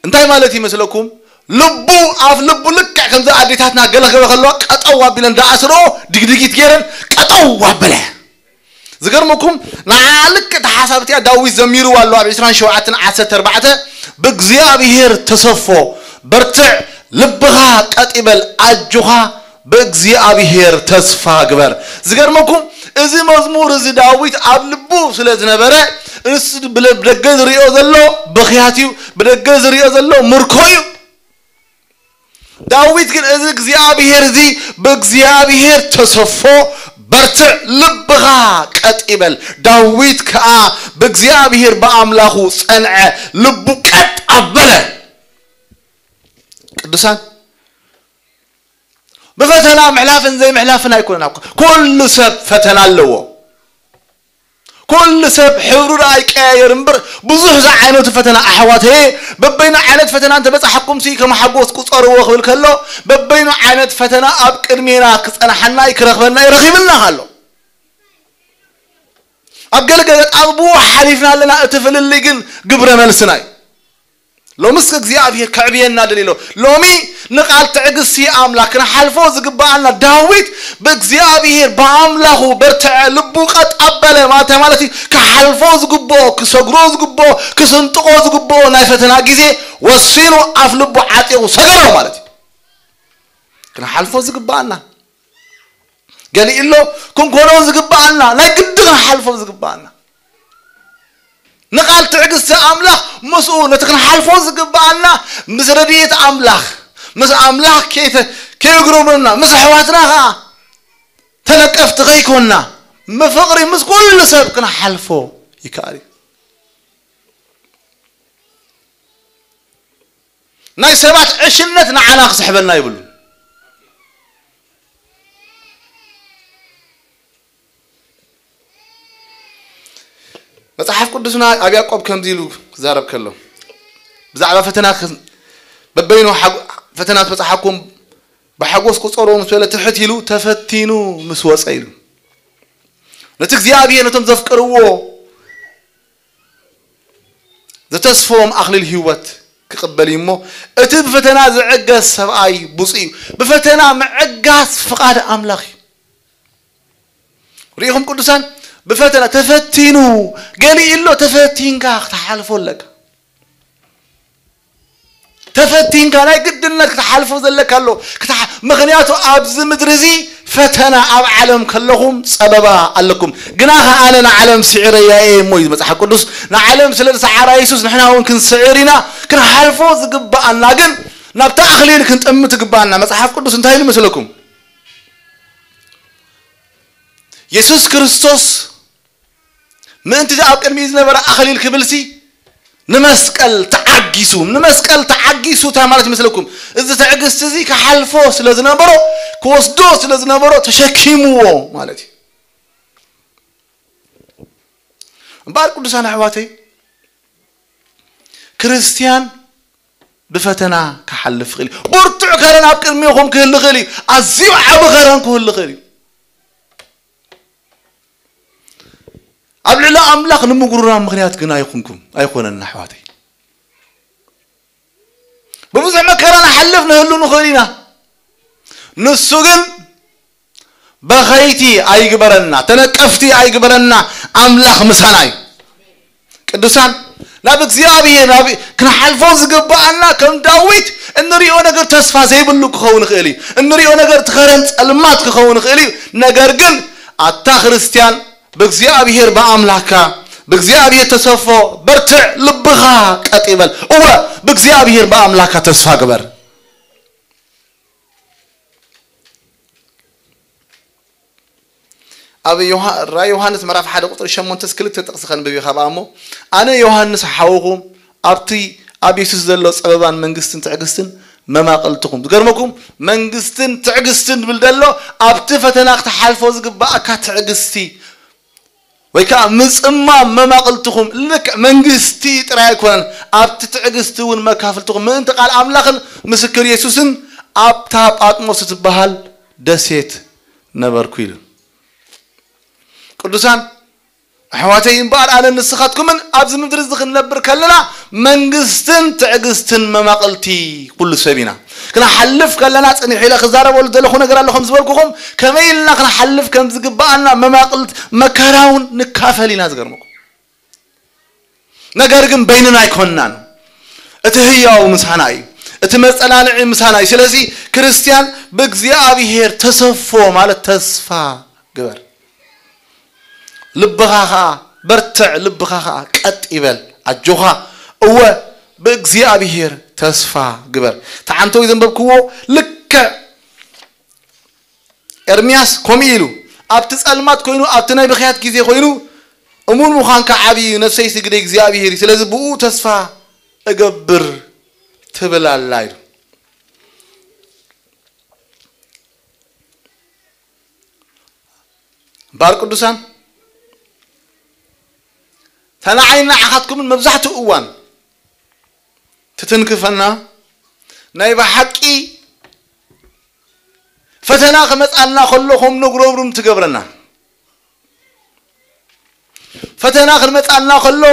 እንታይ ማለት ይመስለኩም? ልቡ፣ ኣፍ ልቡ ልክዕ ከምዚ ኣዴታትና ገለ ክብለ ከለዋ ቀጠው ኣቢለን ዳኣስርኦ ድግድጊት ገይረን ቀጠው ኣበለ። ዝገርመኩም፣ ንዓ ልክዕ ተሓሳብቲያ ዳዊት ዘሚርዋ ኣሎ ኣብ ዕስራን ሸውዓተን ዓሰርተ ኣርባዕተ፣ ብእግዚኣብሔር ተሰፎ፣ በርትዕ፣ ልብኻ ቀጥ ይበል፣ ኣጆኻ፣ ብእግዚኣብሔር ተስፋ ግበር። ዝገርመኩም፣ እዚ መዝሙር እዚ ዳዊት ኣብ ልቡ ስለ ዝነበረ፣ እሱ ብለ-፣ ብደገ ዝሪኦ ዘሎ ብኽያት እዩ፣ ብደገ ዝሪኦ ዘሎ ምርኮ እዩ። ዳዊት ግን እዚ እግዚኣብሔር እዚ ብእግዚኣብሔር ተሰፎ፣ በርትዕ፣ ልብኻ ቀጥ ይበል። ዳዊት ከኣ ብእግዚኣብሔር ብኣምላኹ ጸንዐ፣ ልቡ ቀጥ ኣበለ። ቅዱሳን፣ ብፈተና ምሕላፍን ዘይምሕላፍን ኣይኮነን። ኣብ ኩሉ ሰብ ፈተና ኣለዎ። ኩሉ ሰብ ሕብሩ ደኣ ይቀያየር እምበር፣ ብዙሕ ዝዓይነቱ ፈተና፣ ኣሕዋተየ፣ በበይኑ ዓይነት ፈተና እንተበጻሕኩም ሲ ከም ሓጎስ ቁጸርዎ ክብል ከሎ፣ በበይኑ ዓይነት ፈተና ኣብ ቅድሜና ክጸንሓና እዩ፣ ክረኽበና እዩ፣ ረኺብና ኣሎ። ኣብ ገለ ገለ ጣብብኡ ሓሊፍና ኣለና፣ እቲ ፍልልይ ግን ግብረ መልስና እዩ። ሎምስ እግዚኣብሔር ከዕብየና ደልዩ ኣሎ። ሎሚ ንቓል ትዕግስቲ ኣምላኽ ክንሓልፎ ዝግብኣና፣ ዳዊት ብእግዚኣብሔር ብኣምላኹ በርትዐ፣ ልቡ ቀጥ ኣበለ ማለት፣ ማለት እዩ። ክሓልፎ ዝግብኦ፣ ክሰግሮ ዝግብኦ፣ ክስንጥቆ ዝግብኦ ናይ ፈተና ግዜ ወሲኑ ኣፍ ልቡ ዓጢቑ ሰገሮ ማለት እዩ። ክንሓልፎ ዝግብኣና ገሊኡ ኣሎ፣ ክንኮኖ ዝግብኣና፣ ናይ ግዲ ክንሓልፎ ዝግብኣና። ንቓል ትዕግስቲ ኣምላኽ ምስኡ ነቲ ክንሓልፎ ዝግብኣና ምስ ረድኤት ኣምላኽ፣ ምስ ኣምላኽ ከይተ-፣ ከየጉረምረምና፣ ምስ ኣሕዋትና ኸዓ ተነቀፍቲ ከይኮንና፣ ብፍቕሪ ምስ ኩሉ ሰብ ክንሓልፎ ይከኣል እዩ። ናይ ሰባት ዕሽነት ንዓና ክስሕበና ይብሉ። መጽሓፍ ቅዱስና ኣብ ያዕቆብ ከምዚ ኢሉ ክዛረብ ከሎ፣ ብዛዕባ ፈተና ክ-፣ በበይኑ ሓጎ-፣ ፈተና ዝበጽሓኩም ብሓጎስ ቁጸርዎ ምስ በለ፣ ትሕት ኢሉ ተፈቲኑ ምስ ወጸ ኢሉ። ነቲ እግዚኣብሔር ነቶም ዘፍቅርዎ ዘተስፎም ኣኽሊል ህይወት ክቕበል እዩ እሞ፣ እቲ ብፈተና ዝዕገስ ሰብኣይ ብፁዕ እዩ። ብፈተና ምዕጋስ ፍቓድ ኣምላኽ እዩ። ርኢኹም ቅዱሳን፣ ብፈተና ተፈቲኑ፣ ገሊኡ ኣሎ ተፈቲንካ ክትሓልፎ ኣለካ። ተፈቲንካ ናይ ግድነት ክትሓልፎ ዘለካ ኣሎ። ክትሓ-፣ ምኽንያቱ ኣብዚ ምድሪ እዚ ፈተና ኣብ ዓለም ከለኹም ጸበባ ኣለኩም። ግና ኸዓ ኣነ ንዓለም ስዒረያ እየ እሞ እዩ መጽሓፍ ቅዱስ። ንዓለም ስለ ዝሰዓራ የሱስ ንሕና እውን ክንስዕር ኢና። ክንሓልፎ ዝግብኣና ግን ናብቲ ኣኽሊል ክንጥምት ዝግብኣና መጽሓፍ ቅዱስ እንታይ ኢሉ መስለኩም? የሱስ ክርስቶስ ምእንቲ ኣብ ቅድሚኡ ዝነበረ ኣኽሊል ክብልሲ ንመስቀል ተዓጊሱ፣ ንመስቀል ተዓጊሱ እንታይ ማለት ይመስለኩም? እዚ ትዕግስቲ እዚ ክሓልፎ ስለ ዝነበሮ፣ ክወስዶ ስለ ዝነበሮ ተሸኪምዎ ማለት እዩ። እምበኣር ቅዱሳን ኣሕዋተይ፣ ክርስትያን ብፈተና ክሓልፍ ይኽእል እዩ። ብርቱዕ ከረን ኣብ ቅድሚኹም ክህሉ ይኽእል እዩ። ኣዝዩ ዓቢ ከረን ክህሉ ይኽእል እዩ። ኣብ ልዕሊ ኣምላኽ ንምጉርራም ምኽንያት ግን ኣይኹንኩም፣ ኣይኾነን ኣሕዋተይ። ብብዙሕ መከራ ንሓልፍ ንህሉ ንኽእል ኢና። ንሱ ግን በኸይቲ ኣይግበረና፣ ተነቀፍቲ ኣይግበረና። ኣምላኽ ምሳና እዩ። ቅዱሳን፣ ናብ እግዚኣብሔር፣ ናብ ክንሓልፎ ዝግብኣና ከም ዳዊት እንሪኦ ነገር ተስፋ ዘይብሉ ክኸውን ይኽእል እዩ። እንሪኦ ነገር እቲ ከረን ጸልማት ክኸውን ይኽእል እዩ። ነገር ግን ኣታ ክርስትያን ብእግዚኣብሔር ብኣምላካ ብእግዚኣብሔር ተሰፎ በርትዕ፣ ልብኻ ቀጥ ይበል። እወ ብእግዚኣብሔር ብኣምላካ ተስፋ ግበር። ኣብ ዮሃ-፣ ራእይ ዮሃንስ ምዕራፍ ሓደ ቁፅሪ ሸሞንተ እስከ ክልተ ጥቕሲ ከንብብ እዩ ካብኣ እሞ፣ ኣነ ዮሃንስ ሓውኹም ኣብቲ ኣብ የሱስ ዘሎ ጸበባን መንግስትን ትዕግስትን መማቕልትኹም። ዝገርመኩም መንግስትን ትዕግስትን ዝብል ዘሎ ኣብቲ ፈተና ክትሓልፎ ዝግባኣካ ትዕግስቲ ወይ ከዓ ምጽማም መማቕልትኹም ልክዕ መንግስቲ ጥራይ ኣይኮነን፣ ኣብቲ ትዕግስቲ እውን መካፍልትኹም ምእንቲ ቃል ኣምላኽን ምስክር የሱስን ኣብታ ጳጥሞስ እትበሃል ደሴት ነበርኩ ኢሉ። ቅዱሳን ኣሕዋተይ እምበኣር ኣነን ንስኻትኩምን ኣብዚ ምድሪ እዚ ክንነብር ከለና መንግስትን ትዕግስትን መማቕልቲ ኩሉ ሰብ ኢና። ክንሓልፍ ከለና ጽኒሕ ኢለ ክዛረበሉ ዘለኹ ነገር ኣሎ ከም ዝበልኩኹም ከመይ ኢልና ክንሓልፍ ከም ዝግብኣና መማቕልት መከራውን ንካፈል ኢና ዝገርመኩም። ነገር ግን በይንና ኣይኮንናን። እቲ ህያው ምሳና እዩ። እቲ መጸናንዒ ምሳና እዩ። ስለዚ ክርስትያን ብእግዚኣብሔር ተሰፎ ማለት ተስፋ ግበር። ልብኻ ኸዓ በርትዕ፣ ልብኻ ኸዓ ቀጥ ይበል። ኣጆኻ እወ ብእግዚኣብሔር ተስፋ ግበር። ተዓንተው ዘንበብክዎ ልክዕ ኤርምያስ ከምኡ ኢሉ ኣብቲ ጸልማት ኮይኑ ኣብቲ ናይ ብኽያት ግዜ ኮይኑ እሙን ምዃንካ ዓብዪ እዩ፣ ነፍሰይ ስግደ እግዚኣብሔር እዩ፣ ስለዚ ብኡ ተስፋ እገብር ትብል ኣላ ኢሉ። እምበኣር ቅዱሳን እታ ንዓይን ንዓኻትኩምን መብዛሕትኡ እዋን ትትንክፈና ናይ ብሓቂ ፈተና ክመጻና ከሎ ከም ነጉረምርም ትገብረና። ፈተና ክመጻና ከሎ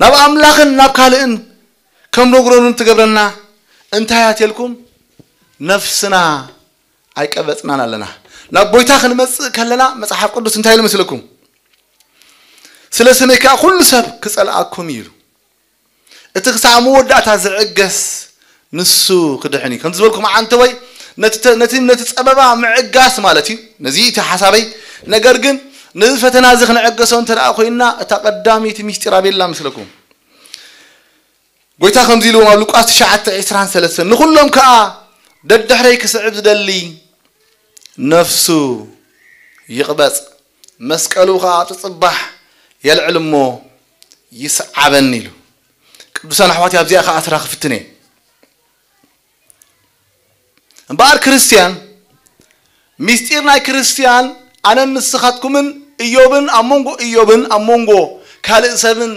ናብ ኣምላኽን ናብ ካልእን ከም ነጉረምርም ትገብረና እንታይ ኣትየልኩም? ነፍስና ኣይቀበጽናን ኣለና። ናብ ጎይታ ክንመጽእ ከለና መጽሓፍ ቅዱስ እንታይ ኢሉ መስለኩም? ስለ ስመይ ከኣ ኩሉ ሰብ ክጸልኣኩም እዩ ኢሉ። እቲ ክሳዕ መወዳእታ ዝዕገስ ንሱ ክድሕን እዩ። ከም ዝበልኩም ዓንተወይ ነቲ ተ-፣ ነቲ፣ ነቲ ጸበባ ምዕጋስ ማለት እዩ። ነዚ እቲ ሓሳበይ። ነገር ግን ነዚ ፈተና እዚ ክንዕገሶ እንተ ደኣ ኮይንና፣ እታ ቀዳመይቲ ምስጢር ኣበይ ኣላ መስለኩም? ጎይታ ከምዚ ኢልዎም ኣብ ሉቃስ ትሽዓተ ዕስራን ሰለስተን፣ ንኹሎም ከኣ ደድሕረይ ክስዕብ ዝደሊ ነፍሱ ይቕበጽ፣ መስቀሉ ከኣ ጽጽባሕ የልዕል እሞ ይስዓበኒ ኢሉ። ቅዱሳን ኣሕዋት ኣብዚኣ ከኣ ስራ ክፍትን እየ። እምበኣር ክርስትያን፣ ምስጢር ናይ ክርስትያን ኣነን ንስኻትኩምን እዮብን ኣብ መንጎ እዮብን ኣብ መንጎ ካልእ ሰብን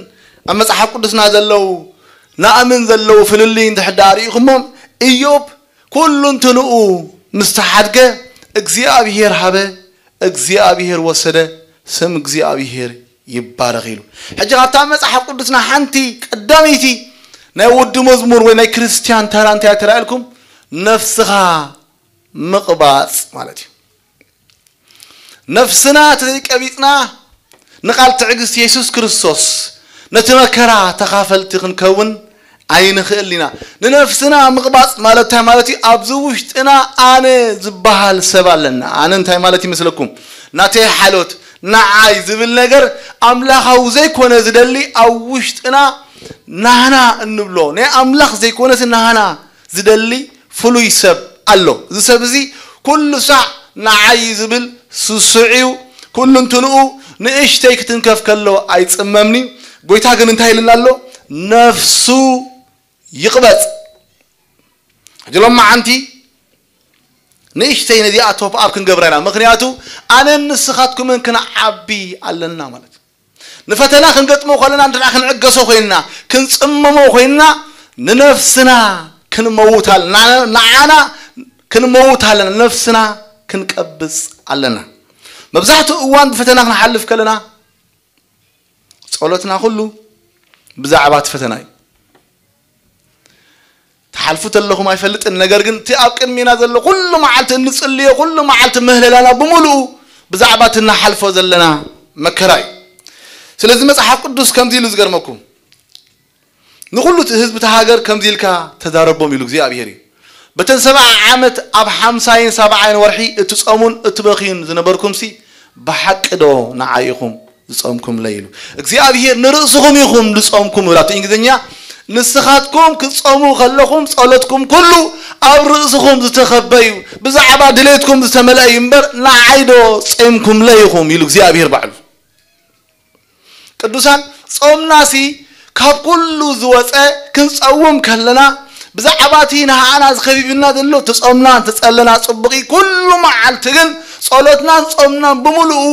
ኣብ መጽሓፍ ቅዱስና ዘለዉ ናእምን ዘለዉ ፍልልይ እንድሕር ደኣ ርኢኹሞም፣ እዮብ ኩሉ እንትንኡ ምስ ተሓድገ እግዚኣብሔር ሃበ፣ እግዚኣብሔር ወሰደ፣ ስም እግዚኣብሔር ይባረኽ ኢሉ። ሕጂ ካብታ መጽሓፍ ቅዱስና ሓንቲ ቀዳመይቲ ናይ ወዲ መዝሙር ወይ ናይ ክርስትያን ተራ እንታይ እያ ተራ ኢልኩም? ነፍስኻ ምቕባጽ ማለት እዩ። ነፍስና ተዘይቀቢጽና ንቓል ትዕግስቲ የሱስ ክርስቶስ ነቲ መከራ ተኻፈልቲ ክንከውን ኣይንኽእል ኢና። ንነፍስና ምቕባጽ ማለት እንታይ ማለት እዩ? ኣብዚ ውሽጥና ኣነ ዝበሃል ሰብ ኣለና። ኣነ እንታይ ማለት ይመስለኩም? ናተይ ሓሎት፣ ንዓይ ዝብል ነገር ኣምላኻዊ ዘይኮነ ዝደሊ ኣብ ውሽጥና ናህና እንብሎ፣ ናይ ኣምላኽ ዘይኮነስ ናህና ዝደሊ ፍሉይ ሰብ ኣሎ። እዚ ሰብ እዚ ኩሉ ሳዕ ንዓይ ዝብል ስሱዕ እዩ። ኩሉ እንትንኡ ንእሽተይ ክትንከፍ ከሎ ኣይጽመምኒ። ጎይታ ግን እንታይ ኢልና ኣሎ? ነፍሱ ይቕበጽ። ሕጂ ሎማዓንቲ ንእሽተይ ነዚኣ ቶፕ ኣፕ ክንገብራ ኢና። ምኽንያቱ ኣነን ንስኻትኩምን ክንዓቢ ኣለና ማለት እዩ። ንፈተና ክንገጥሞ ከለና እንድሕር ክንዕገሶ ኮይንና፣ ክንጽመሞ ኮይንና፣ ንነፍስና ክንመውት ኣለና። ንዓና ክንመውት ኣለና። ነፍስና ክንቀብጽ ኣለና። መብዛሕትኡ እዋን ብፈተና ክንሓልፍ ከለና ጸሎትና ኩሉ ብዛዕባ እቲ ፈተና እዩ። ትሓልፉ ተለኹም ኣይፈልጥን፣ ነገር ግን እቲ ኣብ ቅድሚና ዘሎ ኩሉ መዓልቲ እንጽልዮ፣ ኩሉ መዓልቲ ምህለላና ብምሉኡ ብዛዕባ እቲ እንሓልፎ ዘለና መከራ እዩ። ስለዚ መጽሓፍ ቅዱስ ከምዚ ኢሉ ዝገርመኩም፣ ንኹሉ እቲ ህዝቢ እቲ ሃገር ከምዚ ኢልካ ተዛረቦም ኢሉ እግዚኣብሔር እዩ። በተን ሰብዓ ዓመት ኣብ ሓምሳይን ሰብዓይን ወርሒ እትጸሙን እትበኽዩን ዝነበርኩምሲ ብሓቂ ዶ ንዓይ ኢኹም ዝጸምኩምለይ ኢሉ። እግዚኣብሔር ንርእስኹም ኢኹም ዝጸምኩም ይብላ እቲ እንግሊዝኛ። ንስኻትኩም ክትጸሙ ከለኹም ጸሎትኩም ኩሉ ኣብ ርእስኹም ዝተኸበ እዩ፣ ብዛዕባ ድሌትኩም ዝተመልአ እዩ እምበር ንዓይ ዶ ጸምኩምለይ ኢኹም ኢሉ እግዚኣብሔር ባዕሉ። ቅዱሳን ጾምናሲ ካብ ኩሉ ዝወጸ ክንጸውም ከለና ብዛዕባ እቲ ንሃኣና ዝኸቢብና ዘሎ ተጾምና ተጸለና ጽቡቕ እዩ። ኩሉ መዓልቲ ግን ጸሎትናን ጾምናን ብምሉኡ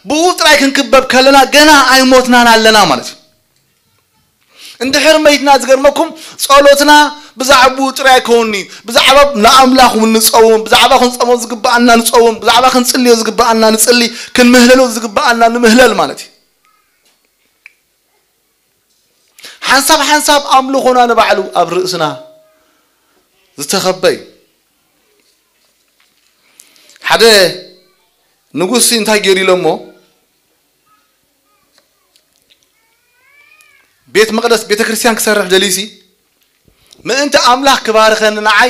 ብኡ ጥራይ ክንክበብ ከለና ገና ኣይሞትናን ኣለና ማለት እዩ። እንድሕር መይትና ዝገርመኩም ጸሎትና ብዛዕባኡ ጥራይ ኣይከውንኒ፣ ብዛዕባ ንኣምላኽ እውን ንጸውም፣ ብዛዕባ ክንጸሞ ዝግብኣና ንጸውም፣ ብዛዕባ ክንጽልዮ ዝግብኣና ንጽሊ፣ ክንምህለሎ ዝግብኣና ንምህለል ማለት እዩ። ሓንሳብ ሓንሳብ ኣምልኾና ንባዕሉ ኣብ ርእስና ዝተኸበ እዩ። ሓደ ንጉስ እንታይ ገይሩ ኢሎሞ፣ ቤት መቕደስ ቤተ ክርስቲያን ክሰርሕ ደልዩሲ ምእንቲ ኣምላኽ ክባርኸኒ ንዓይ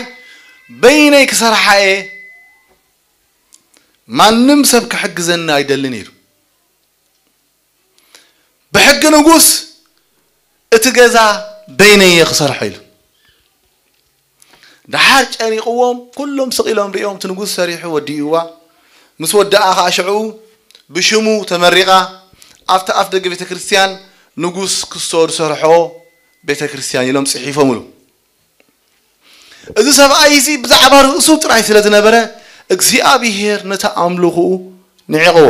በይነይ ክሰርሓ እየ፣ ማንም ሰብ ክሕግዘኒ ኣይደልን ኢሉ። ብሕጊ ንጉስ እቲ ገዛ በይነይ እየ ክሰርሖ ኢሉ። ደሓር ጨኒቕዎም ኩሎም ስቕ ኢሎም ሪኦም እቲ ንጉስ ሰሪሑ ወዲእዋ ምስ ወደኣ ኸዓ ሽዕኡ ብሽሙ ተመሪቓ ኣብቲ ኣፍ ደገ ቤተ ክርስቲያን ንጉስ ክስቶ ዝሰርሖ ቤተ ክርስቲያን ኢሎም ጽሒፎምሉ። እዚ ሰብኣይ እዚ ብዛዕባ ርእሱ ጥራይ ስለ ዝነበረ እግዚኣብሔር ነቲ ኣምልኾኡ ንዒቕዎ።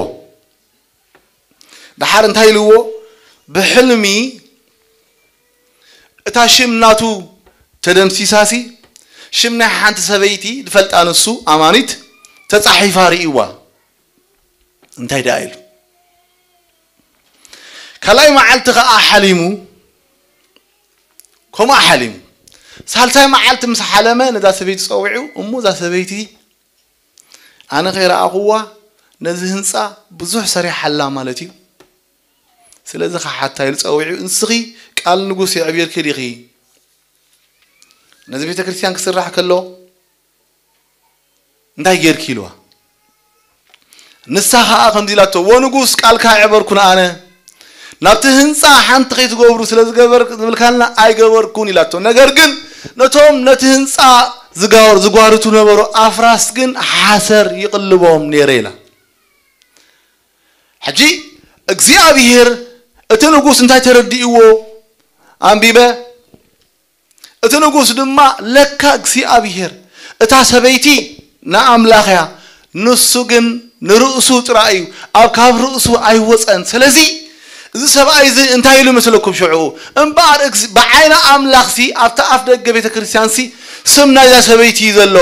ደሓር እንታይ ኢልዎ? ብሕልሚ እታ ሽም ናቱ ተደምሲሳሲ ሽም ናይ ሓንቲ ሰበይቲ ዝፈልጣ ንሱ ኣማኒት ተጻሒፋ ርእይዋ። እንታይ ደኣ ኢሉ? ካልኣይ መዓልቲ ከኣ ሓሊሙ፣ ከምኡ ሓሊሙ። ሳልሳይ መዓልቲ ምስ ሓለመ ነዛ ሰበይቲ ጸዊዑ፣ እሞ እዛ ሰበይቲ ኣነ ከይረኣኹዋ ነዚ ህንጻ ብዙሕ ሰሪሓላ ማለት እዩ። ስለዚ ክሓታ ኢሉ ጸዊዑ፣ ንስኺ ቃል ንጉስ የዕቢርኪ ዲኺ? ነዚ ቤተ ክርስቲያን ክስራሕ ከሎ እንታይ ጌርኪ ኢልዋ። ንሳ ኸኣ ከምዚ ኢላቶ፣ "ወንጉስ ቃልካ ኣዕበርኩን ኣነ፣ ናብቲ ህንጻ ሓንቲ ከይትገብሩ ስለ ዝገበር-፣ ዝብልካልና ኣይገበርኩን" ኢላቶ። ነገር ግን ነቶም ነቲ ህንጻ ዝጋወር-፣ ዝጓርቱ ነበሩ ኣፍራስ ግን ሓሰር ይቕልቦም ነይረ ኢላ። ሕጂ እግዚኣብሔር እቲ ንጉስ እንታይ ተረዲእዎ? ኣንቢበ። እቲ ንጉስ ድማ፣ "ለካ እግዚኣብሔር እታ ሰበይቲ ንኣምላኽ እያ፣ ንሱ ግን ንርእሱ ጥራይ እዩ፣ ኣብ ካብ ርእሱ ኣይወጸን። ስለዚ እዚ ሰብኣይ እዚ እንታይ ኢሉ መስለኩም ሽዑ? እምበኣር፣ ብዓይኒ ኣምላኽሲ ኣብቲ ኣፍ ደገ ቤተ ክርስቲያንሲ ስም ናይዛ ሰበይቲ እዩ ዘሎ፣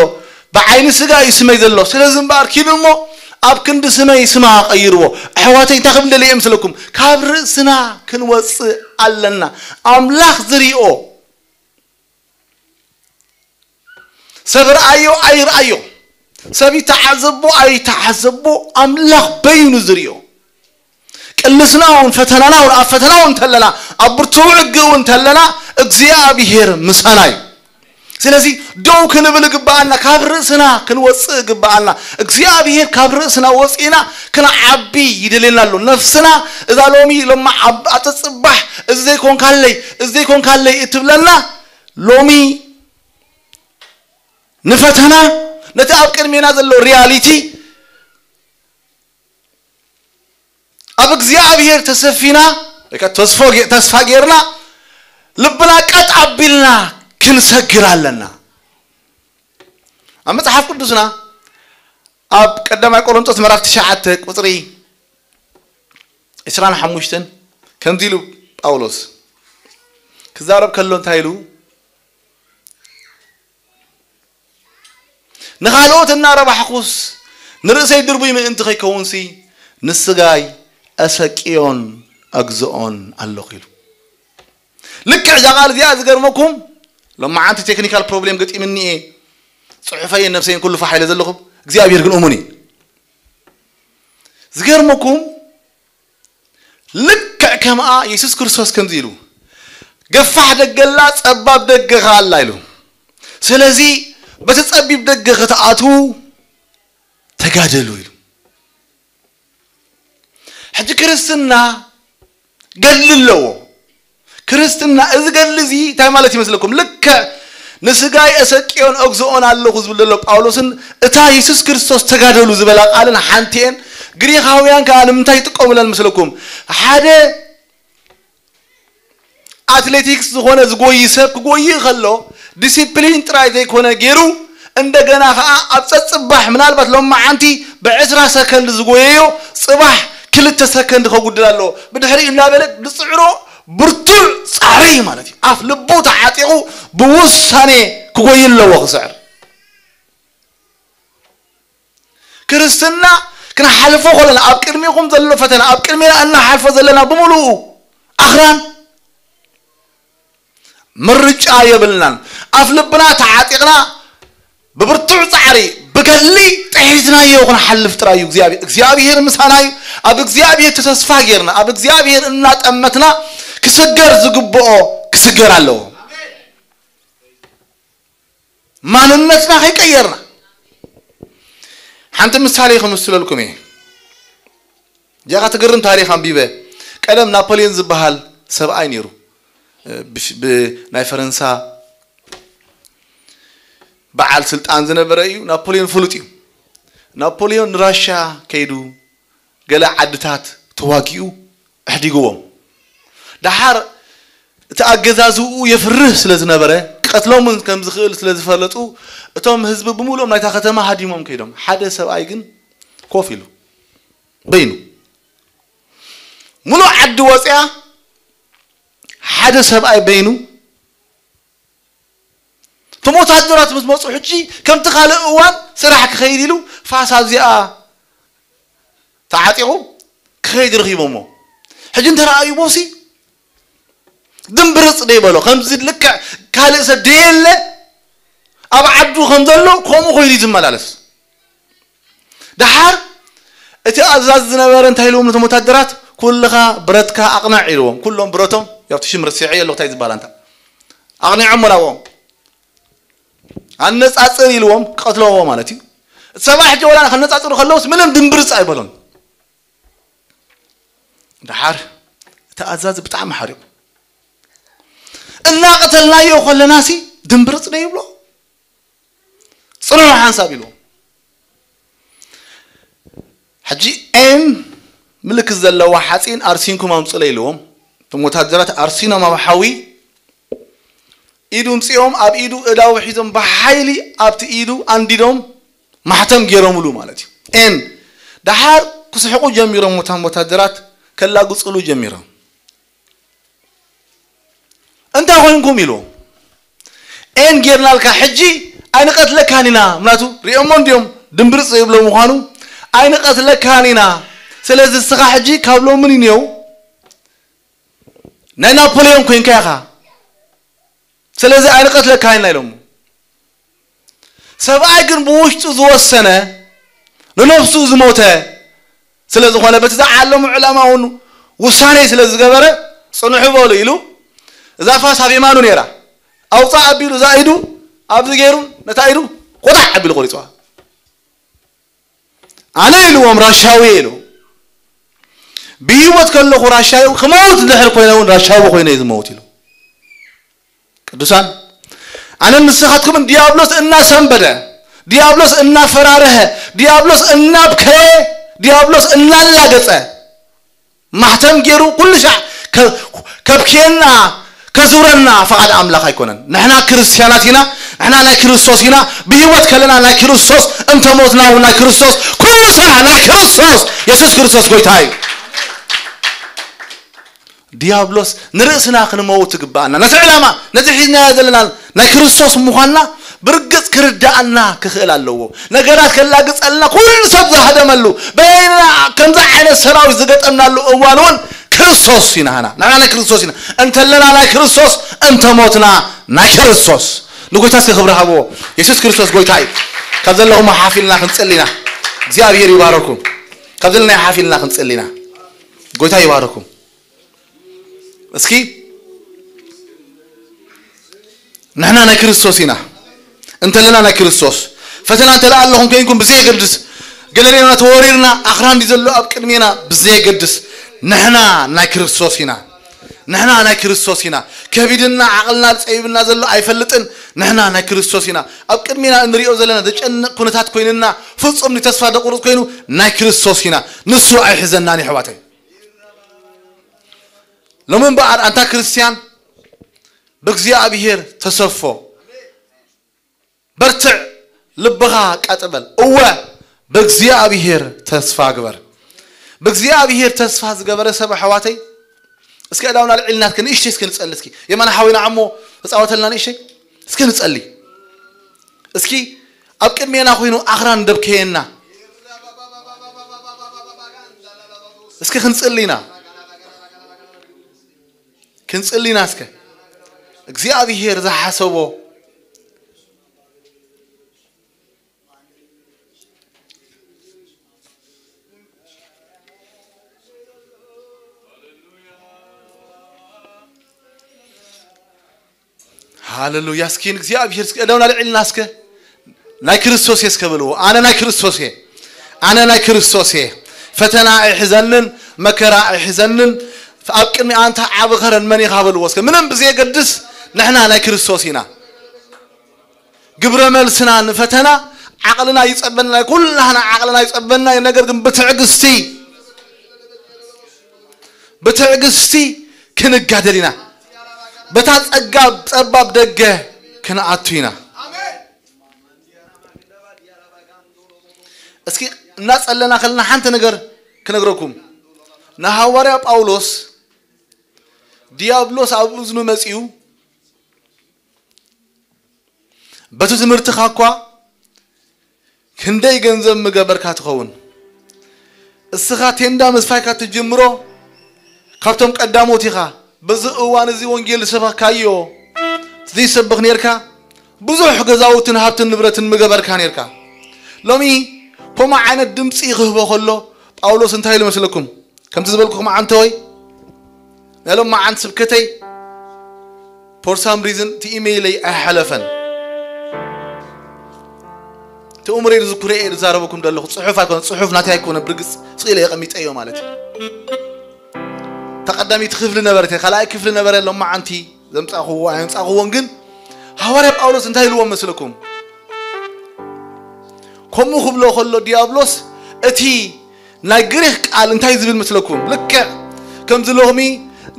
ብዓይኒ ስጋ እዩ ስመይ ዘሎ። ስለዚ እምበኣር ኪዱ እሞ ኣብ ክንዲ ስመይ ስማ ቀይርዎ።" ኣሕዋተይ፣ እንታይ ክብል ደልየ መስለኩም? ካብ ርእስና ክንወጽእ ኣለና። ኣምላኽ ዝሪኦ፣ ሰብ ርኣዮ ኣይርኣዮ፣ ሰብ ይተዓዘቦ ኣይተዓዘቦ፣ ኣምላኽ በይኑ ዝሪኦ። ቅልስና እውን ፈተናና እውን ኣብ ፈተና እውን እንተለና፣ ኣብ ብርቱዕ ሕጊ እውን እንተለና፣ እግዚኣብሔር ምሳና እዩ። ስለዚ ደው ክንብል ይግብኣና፣ ካብ ርእስና ክንወፅእ ይግብኣና። እግዚኣብሔር ካብ ርእስና ወፂእና ክንዓቢ ይደልየና ኣሎ። ነፍስና እዛ ሎሚ ሎማ ዓብ-፣ ኣፀፅባሕ፣ እዚ ዘይኮንካለይ፣ እዚ ዘይኮንካለይ እትብለና፣ ሎሚ ንፈተና፣ ነቲ ኣብ ቅድሜና ዘሎ ሪያሊቲ ኣብ እግዚኣብሔር ተሰፊና፣ ወይ ከዓ ተስፎ-፣ ተስፋ ጌርና፣ ልብና ቀጥ ኣቢልና ክንሰግር ኣለና። ኣብ መጽሓፍ ቅዱስና፣ ኣብ ቀዳማይ ቆሮንቶስ ምዕራፍ ትሽዓተ ቁጽሪ ዕስራን ሓሙሽተን ከምዚ ኢሉ ጳውሎስ ክዛረብ ከሎ እንታይ ኢሉ? "ንኻልኦት እናረባሕኩስ ንርእሰይ ድርቡይ ምእንቲ ከይከውንሲ ንስጋይ ኣሰቅዮን ኣግዝኦን ኣለኹ" ኢሉ። ልክዕ እዛ ቃል እዚኣ ዝገርመኩም፣ ሎማዓንቲ ቴክኒካል ፕሮብሌም ገጢምኒ እየ፣ ጽሑፈይን ነፍሰይን ኩሉ ፋሕ ኢለ ዘለኹም፣ እግዚኣብሔር ግን እሙን እዩ። ዝገርመኩም፣ ልክዕ ከምኣ የሱስ ክርስቶስ ከምዚ ኢሉ፣ "ገፋሕ ደገ ኣላ፣ ጸባብ ደገ ኸኣ ኣላ" ኢሉ። ስለዚ በቲ ጸቢብ ደገ ኸትኣትዉ ተጋደሉ ኢሉ። ሕጂ ክርስትና ገድሊ ኣለዎ። ክርስትና፣ እዚ ገድሊ እዚ እንታይ ማለት ይመስለኩም? ልክዕ "ንስጋይ ኣሰቅዮን ኣግዝኦን ኣለኹ" ዝብል ዘሎ ጳውሎስን እታ የሱስ ክርስቶስ "ተጋደሉ" ዝበላ ቃልን ሓንቲ እየን። ግሪኻውያን ከኣ ንምንታይ ይጥቀሙለን መስለኩም? ሓደ ኣትሌቲክስ ዝኾነ ዝጎዪ ሰብ ክጎዪ ከሎ፣ ዲሲፕሊን ጥራይ ዘይኮነ ገይሩ፣ እንደገና ከኣ ኣብ ጸጽባሕ፣ ምናልባት ሎማዓንቲ ብዕስራ ሰከንድ ዝጎየዮ፣ ጽባሕ ክልተ ሰከንድ ከጉድል ኣለዎ። ብድሕሪኡ እናበለ ዝጽዕሮ ብርቱዕ ጻዕሪ ማለት እዩ። ኣፍ ልቡ ተዓጢቑ ብውሳኔ ክጎዪ ኣለዎ ክስዕር። ክርስትና ክንሓልፎ ከለና፣ ኣብ ቅድሚኹም ዘሎ ፈተና፣ ኣብ ቅድሜና እናሓልፎ ዘለና ብምሉኡ ኣኽራን ምርጫ የብልናን። ኣፍ ልብና ተዓጢቕና ብብርቱዕ ጻዕሪ፣ ብገድሊ ጥሒስናዮ ክንሓልፍ ጥራይ እዩ። እግዚኣብሔር፣ እግዚኣብሔር ምሳና እዩ። ኣብ እግዚኣብሔር ተስፋ ጌርና፣ ኣብ እግዚኣብሔር እናጠመትና ክስገር ዝግብኦ ክስገር ኣለዎ። ማንነትና ከይቀየርና። ሓንቲ ምሳሌ ክምስለልኩም እየ። እዚኣ ትግርም ታሪኽ ኣንቢበ። ቀደም ናፖሊዮን ዝበሃል ሰብኣይ ነይሩ። ብሽ-፣ ብ-፣ ናይ ፈረንሳ በዓል ስልጣን ዝነበረ እዩ። ናፖሊዮን ፍሉጥ እዩ። ናፖሊዮን ንራሻ ከይዱ ገለ ዓድታት ተዋጊኡ ኣሕዲግዎም። ደሓር እቲ ኣገዛዝኡ የፍርህ ስለ ዝነበረ፣ ቀትሎም እውን ከም ዝኽእል ስለ ዝፈለጡ፣ እቶም ህዝቢ ብምሉኦም ናይታ ከተማ ሃዲሞም ከይዶም። ሓደ ሰብኣይ ግን ኮፍ ኢሉ፣ በይኑ። ሙሉእ ዓዲ ወፅያ፣ ሓደ ሰብኣይ በይኑ። እቶም ወታደራት ምስ መፁ፣ ሕጂ ከምቲ ካልእ እዋን ስራሕ ክኸይድ ኢሉ ፋስ ኣብዚኣ ተዓጢቑ ክኸይድ ረኺቦሞ። ሕጂ እንተረኣዩዎሲ ድምብርፅ ደይበሎ፣ ከምዚ ልክዕ ካልእ ሰብ ደየለ ኣብ ዓዱ ከም ዘሎ ከምኡ ኮይኑ እዩ ዝመላለስ። ደሓር እቲ ኣዛዚ ዝነበረ እንታይ ኢልዎም ነቶም ወታደራት? "ኩልኻ ብረትካ ኣቕንዕ" ኢልዎም። ኩሎም ብረቶም፣ ያብቲ ሽም ረሲዐ ኣለኹ እንታይ ዝበሃል ኣንታ፣ ኣቕኒዖም ወላዎም። "ኣነጻጽር" ኢልዎም፣ ክቐትለዎ ማለት እዩ። ሰብኣይ ሕጂ ወላ ከነጻጽሩ ከለውስ ምንም ድንብርጽ ኣይበሎን። ደሓር እቲ ኣዛዚ ብጣዕሚ ሓሪቑ፣ እናቐተልናዮ ከለናሲ ድንብርጽ ዶ ይብሎ? ጽንሑ ሓንሳብ ኢልዎም። ሕጂ ኤን ምልክት ዘለዋ ሓፂን ኣርሲንኩም ኣምፁለይ ኢልዎም። እቶም ወታደራት ኣርሲኖም ኣብ ሓዊ ኢዱ ምፂኦም ኣብ ኢዱ እዳው ሒዞም ብሓይሊ ኣብቲ ኢዱ ኣንዲዶም ማሕተም ገይሮምሉ ማለት እዩ። ኤን ደሓር ክስሕቁ ጀሚሮም፣ ወታም ወታደራት ከላግፅሉ ጀሚሮም። እንታይ ኮይንኩም ኢሉ? ኤን ጌርናልካ ሕጂ ኣይንቐትለካን ኢና። ምናቱ ሪኦሞ እንዲዮም ድንብርፅ ይብሎ ምዃኑ ኣይንቐትለካን ኢና። ስለዚ እስኻ ሕጂ ካብ ሎሚ ንኔው ናይ ናፖሊዮን ኮይንካ ኢኻ። ስለዚ ኣይንቐትለካን ኢና ኢሎሞ። ሰብኣይ ግን ብውሽጡ ዝወሰነ ንነፍሱ ዝሞተ ስለ ዝኾነ በቲ ዝዓለሙ ዕላማ እውን ውሳኔ ስለ ዝገበረ ጽንሑ በሉ ኢሉ እዛ ፋስ ኣብ የማኑ ነይራ ኣውፃእ ኣቢሉ እዛ ኢዱ ኣብዚ ገይሩ ነታ ኢዱ ቆጣዕ ኣቢሉ ቆሪፅዋ። ኣነ ኢልዎም ራሻዊ ኢሉ ብህይወት ከለኹ ራሻዊ ክመውት ድሕር ኮይነ እውን ራሻዊ ኮይነ እዩ ዝመውት ኢሉ። ቅዱሳን ኣነ ንስኻትኩምን ዲያብሎስ እናሰንበደ ዲያብሎስ እናፈራረሀ ዲያብሎስ እናብከየ ዲያብሎስ እናላገጸ ማሕተም ገይሩ ኩሉ ሻዕ ከብክየና ከዙረና ፈቓድ ኣምላኽ ኣይኮነን። ንሕና ክርስትያናት ኢና። ንሕና ናይ ክርስቶስ ኢና። ብህይወት ከለና ናይ ክርስቶስ፣ እንተ ሞትና እውን ናይ ክርስቶስ። ኩሉ ስራሕ ናይ ክርስቶስ። የሱስ ክርስቶስ ጎይታ እዩ። ዲያብሎስ ንርእስና ክንመውት ትግባኣና። ነቲ ዕላማ ነቲ ሒዝናዮ ዘለና ናይ ክርስቶስ ምዃንና ብርግጽ ክርዳኣና ክኽእል ኣለዎ። ነገራት ከላግጸልና ኩሉ ሰብ ዝሃደመሉ በይና ከምዚ ዓይነት ሰራዊት ዝገጠምናሉ እዋን እውን ክርስቶስ ኢና። ንሕና ናይ ክርስቶስ ኢና። እንተለና ናይ ክርስቶስ፣ እንተሞትና ናይ ክርስቶስ። ንጎይታ እስከ ክብሪ ሃብዎ። የሱስ ክርስቶስ ጎይታ እዩ። ካብ ዘለኹም ሓፍ ኢልና ክንጽሊ ኢና። እግዚኣብሔር ይባረኩም። ካብ ዘለና ሓፍ ኢልና ክንጽሊ ኢና። ጎይታ ይባረኩም። እስኪ ንሕና ናይ ክርስቶስ ኢና። እንተለና ናይ ክርስቶስ ፈተና እንተለኣ ኣለኹም ከይንኩም ብዘየገድስ ገለሌና ተወሪርና ኣኽራን ድዩ ዘሎ ኣብ ቅድሜና ብዘየገድስ ንሕና ናይ ክርስቶስ ኢና። ንሕና ናይ ክርስቶስ ኢና። ከቢድና ዓቕልና ጸቢብና ዘሎ ኣይፈልጥን። ንሕና ናይ ክርስቶስ ኢና። ኣብ ቅድሜና እንሪኦ ዘለና ዘጨንቕ ኩነታት ኮይንና ፍጹም ንተስፋ ደቁርጽ ኮይኑ ናይ ክርስቶስ ኢና። ንሱ ኣይሕዘናን ይሕዋተይ። ሎሚ እምበኣር ኣንታ ክርስትያን ብእግዚኣብሔር ተሰፎ በርትዕ ልብኻ ቀጥበል እወ ብእግዚኣብሔር ተስፋ ግበር። ብእግዚኣብሔር ተስፋ ዝገበረ ሰብ ኣሕዋተይ እስኪ ኣዳውና ልዕልናት ክንእሽተይ እስኪ ንጸሊ እስኪ የማን ሓዊና ዓሞ ተጻወተልና ንእሽተይ እስኪ ንጸሊ እስኪ ኣብ ቅድሜና ኮይኑ ኣኽራን ደብከየና እስኪ ክንጽሊና ክንጽሊና እስከ እግዚኣብሔር ዝሓሰቦ ሃሌሉያ እስኪ እግዚኣብሔር እስኪ እደውና ልዕልና እስከ ናይ ክርስቶስ እየ እስከ በልዎ ኣነ ናይ ክርስቶስ እየ ኣነ ናይ ክርስቶስ እየ ፈተና ኣይሕዘንን መከራ ኣይሕዘንን ኣብ ቅድሚ ኣንታ ዓቢ ኸረን መን ኢኻ በልዎ እስከ ምንም ብዘየገድስ ንሕና ናይ ክርስቶስ ኢና ግብረ መልስና ንፈተና ዓቕልና ይጸበና ኩላህና ዓቕልና ይጸበና ነገር ግን ብትዕግስቲ ብትዕግስቲ ክንጋደል ኢና በታ ጸጋብ ጸባብ ደገ ክንኣቱ ኢና እስኪ እናጸለና ከለና ሓንቲ ነገር ክነግረኩም ንሃዋርያ ጳውሎስ ዲያብሎስ ኣብ እዝኑ መጺኡ በቲ ትምህርትኻ እኳ ክንደይ ገንዘብ ምገበርካ ትኸውን እስኻ ቴንዳ ምስፋይካ ትጅምሮ ካብቶም ቀዳሞት ኢኻ በዚ እዋን እዚ ወንጌል ዝሰበካዮ ዘይሰብኽ ነርካ ብዙሕ ገዛውትን ሃብትን ንብረትን ምገበርካ ነርካ ሎሚ ከምኡ ዓይነት ድምፂ ክህቦ ከሎ ጳውሎስ እንታይ ኢሉ መስለኩም ከምቲ ዝበልኩኹም ዓንተወይ ናይ ሎም መዓንት ስብከተይ for some reason እቲ ኢሜይለይ ኣይሓለፈን እቲ እምሮ ዝኩረ እየ ዝዛረበኩም ዘለኹ። ጽሑፍ ኣይኮነ፣ ጽሑፍ ናተይ ኣይኮነ፣ ብርግጽ ስኢለ የቐሚጠዮ ማለት እዩ። ተቐዳሚት ክፍሊ ነበረት፣ ካልኣይ ክፍሊ ነበረ። ሎማዓንቲ ዘምጻእኽዎ ኣየምጻእኽዎን፣ ግን ሃዋርያ ጳውሎስ እንታይ ኢልዎም መስለኩም? ከምኡ ክብሎ ከሎ ዲያብሎስ፣ እቲ ናይ ግሪኽ ቃል እንታይ ዝብል መስለኩም? ልክዕ ከምዚ ሎሚ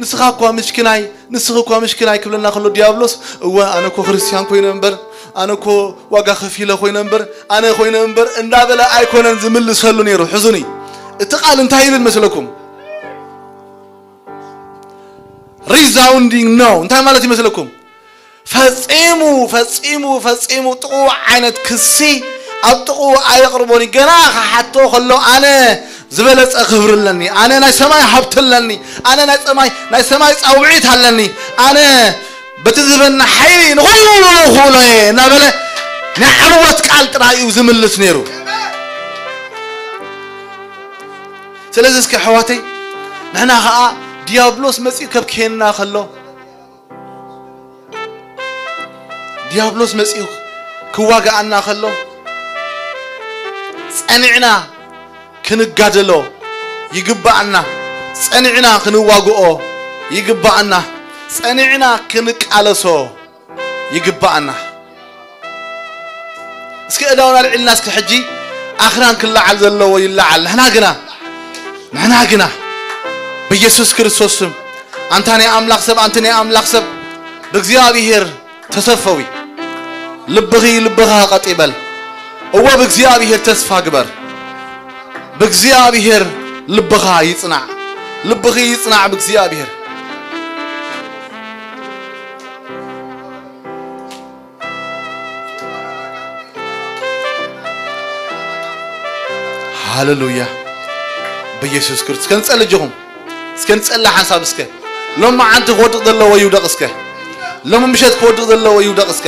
ንስኻ እኳ ምሽኪናይ፣ ንስኺ እኳ ምሽኪናይ ክብለና ከሎ ዲያብሎስ፣ እወ ኣነ እኮ ክርስቲያን ኮይነ እምበር፣ ኣነ እኮ ዋጋ ከፊለ ኮይነ እምበር፣ ኣነ ኮይነ እምበር እንዳበለ ኣይኮነን ዝምልሰሉ ነይሩ። ሕዙኒ፣ እቲ ቃል እንታይ ይብል መስለኩም? Resounding no እንታይ ማለት ይመስለኩም? ፈጺሙ ፈጺሙ ፈጺሙ ጥቑ ዓይነት ክሲ ኣብ ጥቑ ኣየቕርቦን እዩ። ገና ክሓቶ ከሎ ኣነ ዝበለጸ ክብሪ ኣለኒ፣ ኣነ ናይ ሰማይ ሃብቲ ኣለኒ፣ ኣነ ናይ ሰማይ ናይ ሰማይ ጻውዒት ኣለኒ፣ ኣነ በቲ ዝህበኒ ሓይሊ ንኹሉ ክብሎ እየ እናበለ ናይ ዓወት ቃል ጥራይ እዩ ዝምልስ ነይሩ። ስለዚ እስኪ ኣሕዋተይ ንሕና ኸኣ ዲያብሎስ መጺኡ ከብክየና ከሎ፣ ዲያብሎስ መጺኡ ክዋግኣና ከሎ ጸኒዕና ክንጋደሎ ይግብኣና። ጸኒዕና ክንዋግኦ ይግብኣና። ጸኒዕና ክንቃለሶ ይግብኣና። እስኪ እዳውን ኣልዒልና እስኪ ሕጂ ኣኽራን ክለዓል ዘለዎ ይለዓል። ንሕና ግና ንሕና ግና ብኢየሱስ ክርስቶስ ስም ኣንታ ናይ ኣምላኽ ሰብ ኣንቲ ናይ ኣምላኽ ሰብ ብእግዚኣብሔር ተሰፈዊ። ልብኺ ልብኻ ቀጥ ይበል። እወ ብእግዚኣብሔር ተስፋ ግበር። ብእግዚኣብሔር ልብኻ ይጽናዕ። ልብኺ ይጽናዕ ብእግዚኣብሔር። ሃሌሉያ። ብኢየሱስ ክርስቶስ እስከ ንጸሊ ኣጆኹም። እስከ ንጸሊ ሓንሳብ እስከ። ሎማዓንቲ ክወድቕ ዘለዎ ይውደቕ እስከ። ሎሚ ምሸት ክወድቕ ዘለዎ ይውደቕ እስከ።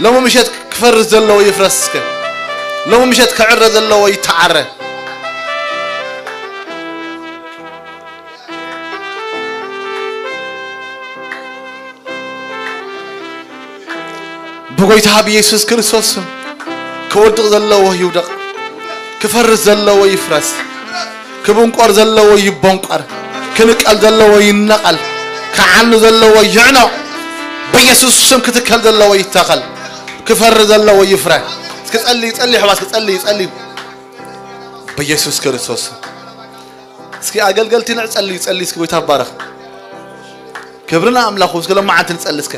ሎሚ ምሸት ክፈርስ ዘለዎ ይፍረስ እስከ። ሎሚ ምሸት ክዕረ ዘለዎ ይተዓረ። ብጎይታ ብኢየሱስ ክርስቶስ ስም ክወድቕ ዘለዎ ይውደቕ፣ ክፈርስ ዘለዎ ይፍረስ፣ ክብንቆር ዘለዎ ይቦንቆር፣ ክንቀል ዘለዎ ይነቐል፣ ክዓኑ ዘለዎ ይዕኖ። ብኢየሱስ ስም ክትከል ዘለዎ ይተኸል፣ ክፈሪ ዘለዎ ይፍረ። እስኪ ጸልዩ፣ ጸልዩ፣ ኣሕዋት፣ እስኪ ጸልዩ፣ ጸልዩ። ብኢየሱስ ክርስቶስ ስም። እስኪ ኣገልገልቲ ንዕጸሊ፣ ጸሊ እስኪ ጎይታ ባረኽ። ክብርና ኣምላኹ እስከ ሎማዓንቲ ንጸሊ እስከ።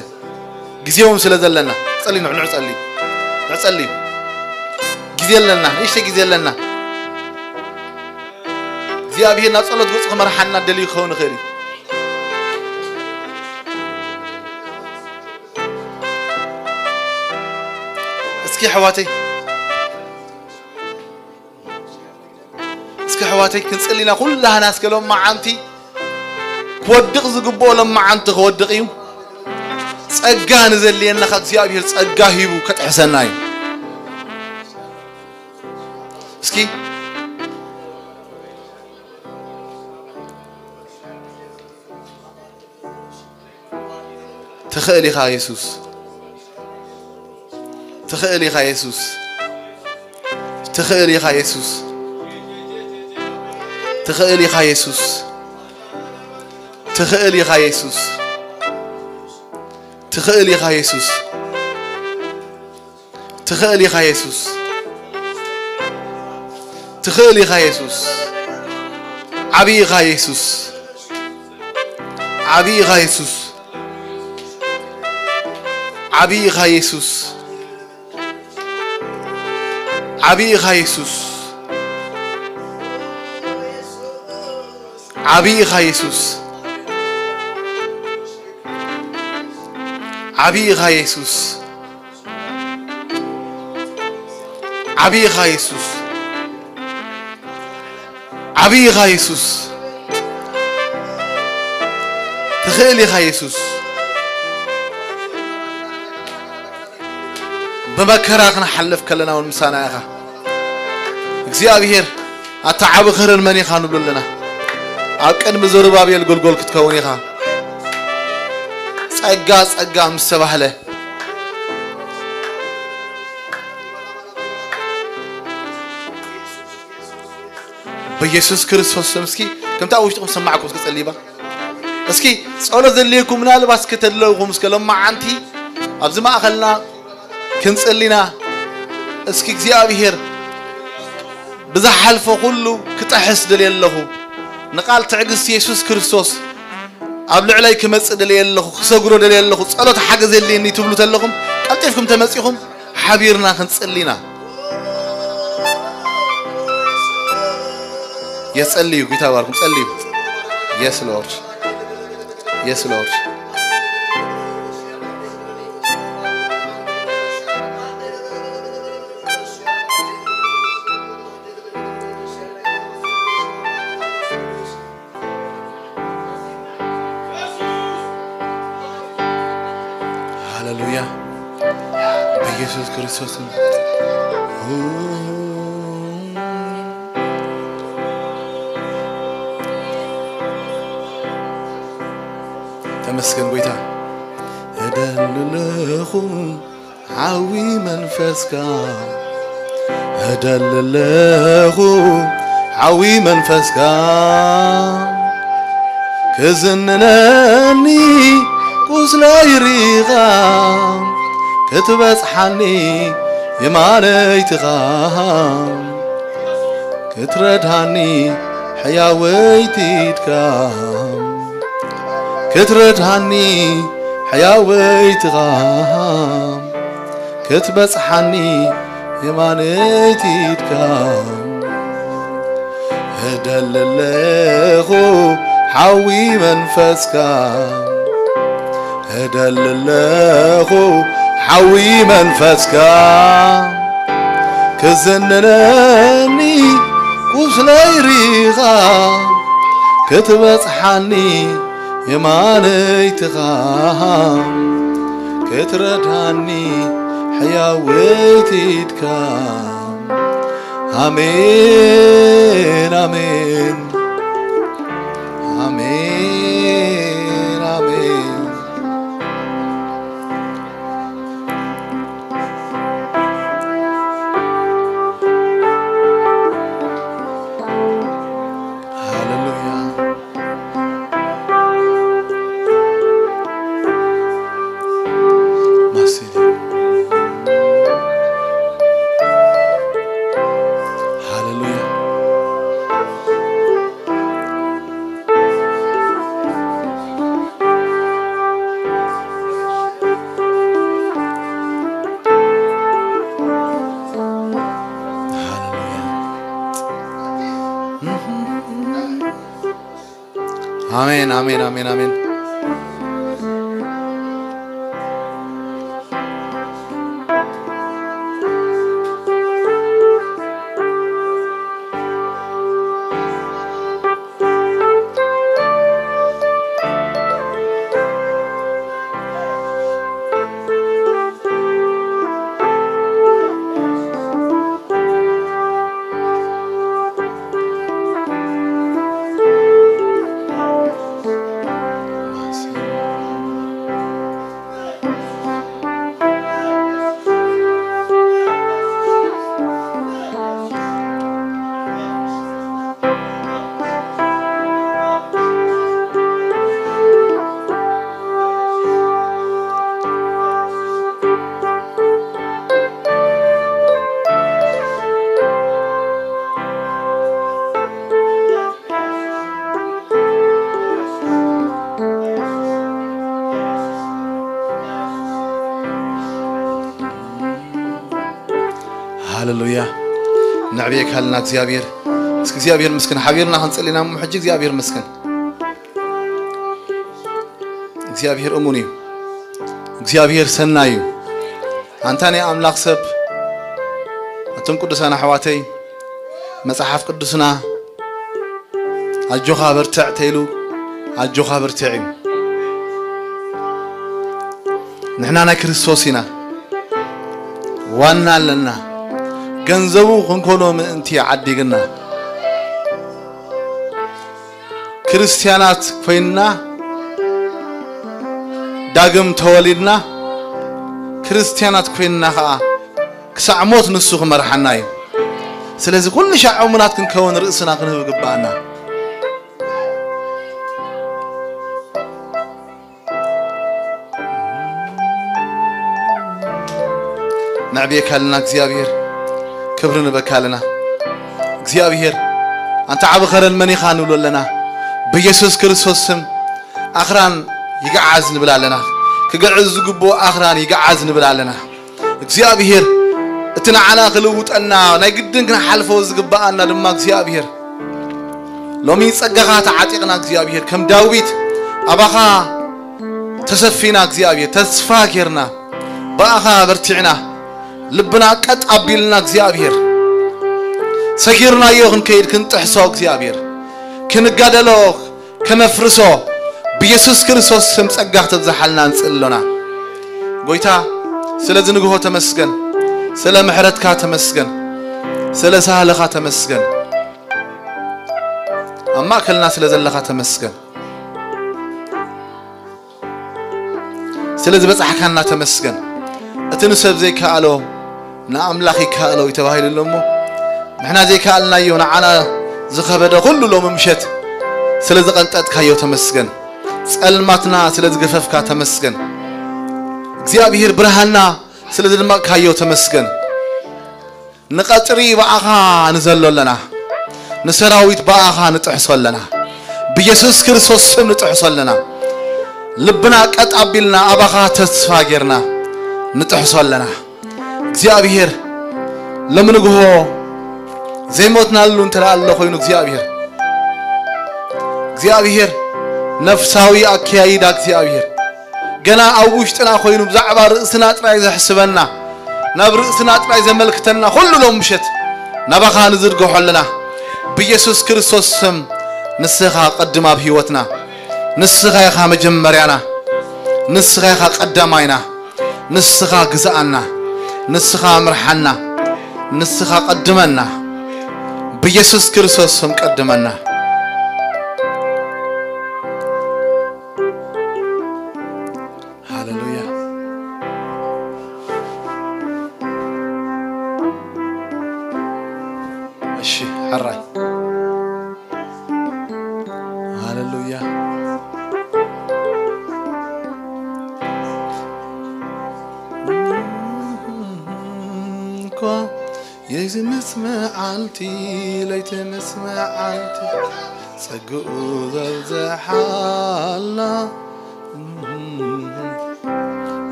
ግዜ እውን ስለ ዘለና ጸሊ ንዕ፣ ንዕ ጸሊ። ንዕ ጸሊ። ግዜ ኣለና፣ ንእሽተይ ግዜ ኣለና። እግዚኣብሔር ናብ ጸሎት ገጹ ክመርሓና ደልዩ ክኸውን ይኽእል እዩ። እስኪ ኣሕዋተይ እስኪ ኣሕዋተይ ክንጽሊ ኢና ኩላህና እስከ ሎማዓንቲ ክወድቕ ዝግብኦ ሎማዓንቲ ክወድቕ እዩ። ጸጋ ንዘድልየና ካብ እግዚኣብሔር ጸጋ ሂቡ ከጥሕሰና እዩ። እስኪ ትኽእል ኢኻ የሱስ። ትኽእል ኢኻ የሱስ። ትኽእል ኢኻ የሱስ። ትኽእል ኢኻ የሱስ። ትኽእል ኢኻ የሱስ። ትኽእል ኢኻ የሱስ። ትኽእል ኢኻ የሱስ። ትኽእል ኢኻ የሱስ። ዓብዪ ኢኻ የሱስ። ዓብዪ ኢኻ የሱስ። ዓብዪ ኢኻ የሱስ። ዓብዪ ኢኻ የሱስ። ዓብዪ ኢኻ የሱስ። ዓብዪ ኢኻ የሱስ። ዓብዪ ኢኻ የሱስ። ዓብዪ ኢኻ የሱስ። ትኽእል ኢኻ የሱስ። ብመከራ ክንሓልፍ ከለና እውን ምሳና ኢኻ እግዚኣብሔር። ኣታ ዓቢ ክህርን መን ኢኻ ንብሉ ኣለና። ኣብ ቅድሚ ዘሩባቤል ጎልጎል ክትከውን ኢኻ። ጸጋ ጸጋ ምስ ተባህለ በኢየሱስ ክርስቶስ ስም እስኪ ከምታ ውሽጥኹም ሰማዕኩም እስኪ ጸልይባ። እስኪ ጸሎት ዘድልየኩም ምናልባት እስኪ ተድለውኹም እስከ ለማዓንቲ ኣብዚ ማእኸልና ክንጽሊና። እስኪ እግዚኣብሔር ብዝሓልፎ ኩሉ ክጠሕስ ደልየ ኣለኹ። ንቃል ትዕግስቲ የሱስ ክርስቶስ ኣብ ልዕለይ ክመጽእ ደልየ ኣለኹ፣ ክሰግሮ ደልየ ኣለኹ፣ ጸሎት ሓገዝ የድልየኒ ትብሉ ተለኹም ቀልጢፍኩም ተመጺኹም ሓቢርና ክንጽሊና። የጸልዩ ጌታ ባርኩም ጸልዩ። Yes Lord. Yes Lord. ሃሌሉያ። በኢየሱስ ክርስቶስ ስም። ተመስገን ጎይታ። እደሊ ኣለኹ ሓዊ መንፈስካ፣ እደሊ ኣለኹ ሓዊ መንፈስካ፣ ክዝንነኒ ቁስለይ ርኢኻ፣ ክትበጽሓኒ የማነይትኻ፣ ክትረድሃኒ ሕያወይቲ ኢድካ፣ ክትረድሃኒ ሕያወይትኻ፣ ክትበጽሓኒ የማነይቲ ኢድካ። እደሊ ኣለኹ ሓዊ መንፈስካ፣ እደሊ ኣለኹ ሓዊ መንፈስካ፣ ክዝንነኒ ቁስለይ ርኢኻ፣ ክትበጽሓኒ የማነይትኻ፣ ክትረድሃኒ ሕያወይቲ ኢድካ። ኣሜን፣ ኣሜን፣ ኣሜን፣ ኣሜን። ሃሌሉያ። ማሲኒ። ሃሌሉያ። ሃሌሉያ። ኣሜን፣ ኣሜን፣ ኣሜን፣ ኣሜን። ሃሌሉያ። ነዕብየካ ኣለና እግዚኣብሔር። እስኪ እግዚኣብሔር ምስክን ሓቢርና ክንጽሊ ኢና እሞ ሕጂ እግዚኣብሔር ምስክን። እግዚኣብሔር እሙን እዩ። እግዚኣብሔር ሰናይ እዩ። ኣንታ ናይ ኣምላኽ ሰብ፣ ኣቱም ቅዱሳን ኣሕዋተይ፣ መጽሓፍ ቅዱስና ኣጆኻ በርትዕ ተይሉ ኣጆኻ በርትዕ እዩ። ንሕና ናይ ክርስቶስ ኢና። ዋና ኣለና። ገንዘቡ ክንኮኖ ምእንቲ ዓዲግና። ክርስትያናት ኮይንና ዳግም ተወሊድና። ክርስትያናት ኮይንና ኸኣ ክሳዕ ሞት ንሱ ክመርሓና እዩ። ስለዚ ኩሉ ሻዕ እሙናት ክንከውን ርእስና ክንህብ ግባኣና። ነዕብየካ ኣለና እግዚኣብሔር፣ ክብሪ ንበካ ኣለና እግዚኣብሔር። ኣንታ ዓቢ ኸረን መን ኢኻ ንብሎ ኣለና። ብኢየሱስ ክርስቶስ ስም ኣኽራን ይግዓዝ ንብል ኣለና። ክግዕዝ ዝግብኦ ኣኽራን ይግዓዝ ንብል ኣለና። እግዚኣብሔር እቲ ንዓና ክልውጠና ናይ ግድን ክንሓልፎ ዝግብኣና ድማ እግዚኣብሔር ሎሚ ጸጋኻ ተዓጢቕና እግዚኣብሔር ከም ዳዊት ኣባኻ ተሰፊና እግዚኣብሔር ተስፋ ጌርና ብኣኻ በርቲዕና ልብና ቀጥ ኣቢልና እግዚኣብሔር ሰጊርናዮ ክንከይድ ክንጥሕሶ እግዚኣብሔር ክንጋደሎ ከነፍርሶ ብኢየሱስ ክርስቶስ ስም ጸጋ ክትብዝሓልና ንጽሊ ኣሎና። ጎይታ ስለዚ ንግሆ ተመስገን፣ ስለ ምሕረትካ ተመስገን፣ ስለ ሳህልኻ ተመስገን፣ ኣብ ማእከልና ስለ ዘለኻ ተመስገን፣ ስለ ዝበጻሕካና ተመስገን። እቲ ንሰብ ዘይከኣሎ ንኣምላኽ ይከኣሎ እዩ ተባሂሉ ኣሎ እሞ ንሕና ዘይከኣልናዮ ንዓና ዝኸበደ ኩሉ ሎሚ ምሸት ስለ ዝቐንጠጥካዮ ተመስገን። ጸልማትና ስለ ዝገፈፍካ ተመስገን። እግዚኣብሔር ብርሃንና ስለ ዝድመቕካዮ ተመስገን። ንቐጽሪ ብኣኻ ንዘሎ ኣለና፣ ንሰራዊት ብኣኻ ንጥሕሶ ኣለና፣ ብኢየሱስ ክርስቶስ ስም ንጥሕሶ ኣለና። ልብና ቀጥ ኣቢልና ኣባኻ ተስፋ ጌርና ንጥሕሶ ኣለና። እግዚኣብሔር ሎሚ ንግሆ ዘይሞትናሉ እንተ ደኣ ኣሎ ኮይኑ እግዚኣብሔር እግዚኣብሔር ነፍሳዊ ኣከያይዳ እግዚኣብሔር ገና ኣብ ውሽጥና ኮይኑ ብዛዕባ ርእስና ጥራይ ዘሕስበና ናብ ርእስና ጥራይ ዘመልክተና ኩሉ ሎም ምሸት ናባኻ ንዝርግሖ ኣለና። ብኢየሱስ ክርስቶስ ስም ንስኻ ቅድም ኣብ ህይወትና፣ ንስኻ ኢኻ መጀመርያና፣ ንስኻ ኢኻ ቀዳማይና፣ ንስኻ ግዝኣና፣ ንስኻ ምርሓና፣ ንስኻ ቀድመና። ብኢየሱስ ክርስቶስ ስም ቀድመና። ሃሌሉያ። እሺ፣ ሕራይ። ሃሌሉያ። እኳ የዚ ምስ መዓልቲ፣ ለይቲ ምስ መዓልቲ፣ ጸግኡ ዘብዝሓልና፣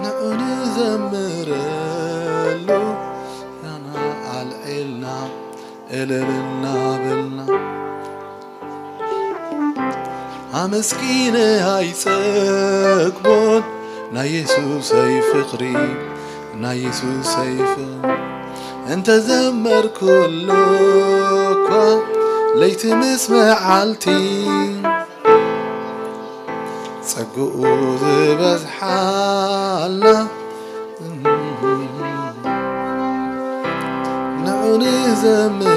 ንዑ ንዘምረሉ፣ ያና ኣልዒልና፣ እልል እናበልና። ኣመስጊነ ኣይጸግቦን ናይ የሱሰይ ፍቕሪ፣ ናይ የሱሰይ ፍቕሪ። እንተ ዘመርኩሉ እኳ ለይቲ ምስ መዓልቲ፣ ጸግኡ ዝበዝሓልና፣ ንዑ ንዘምር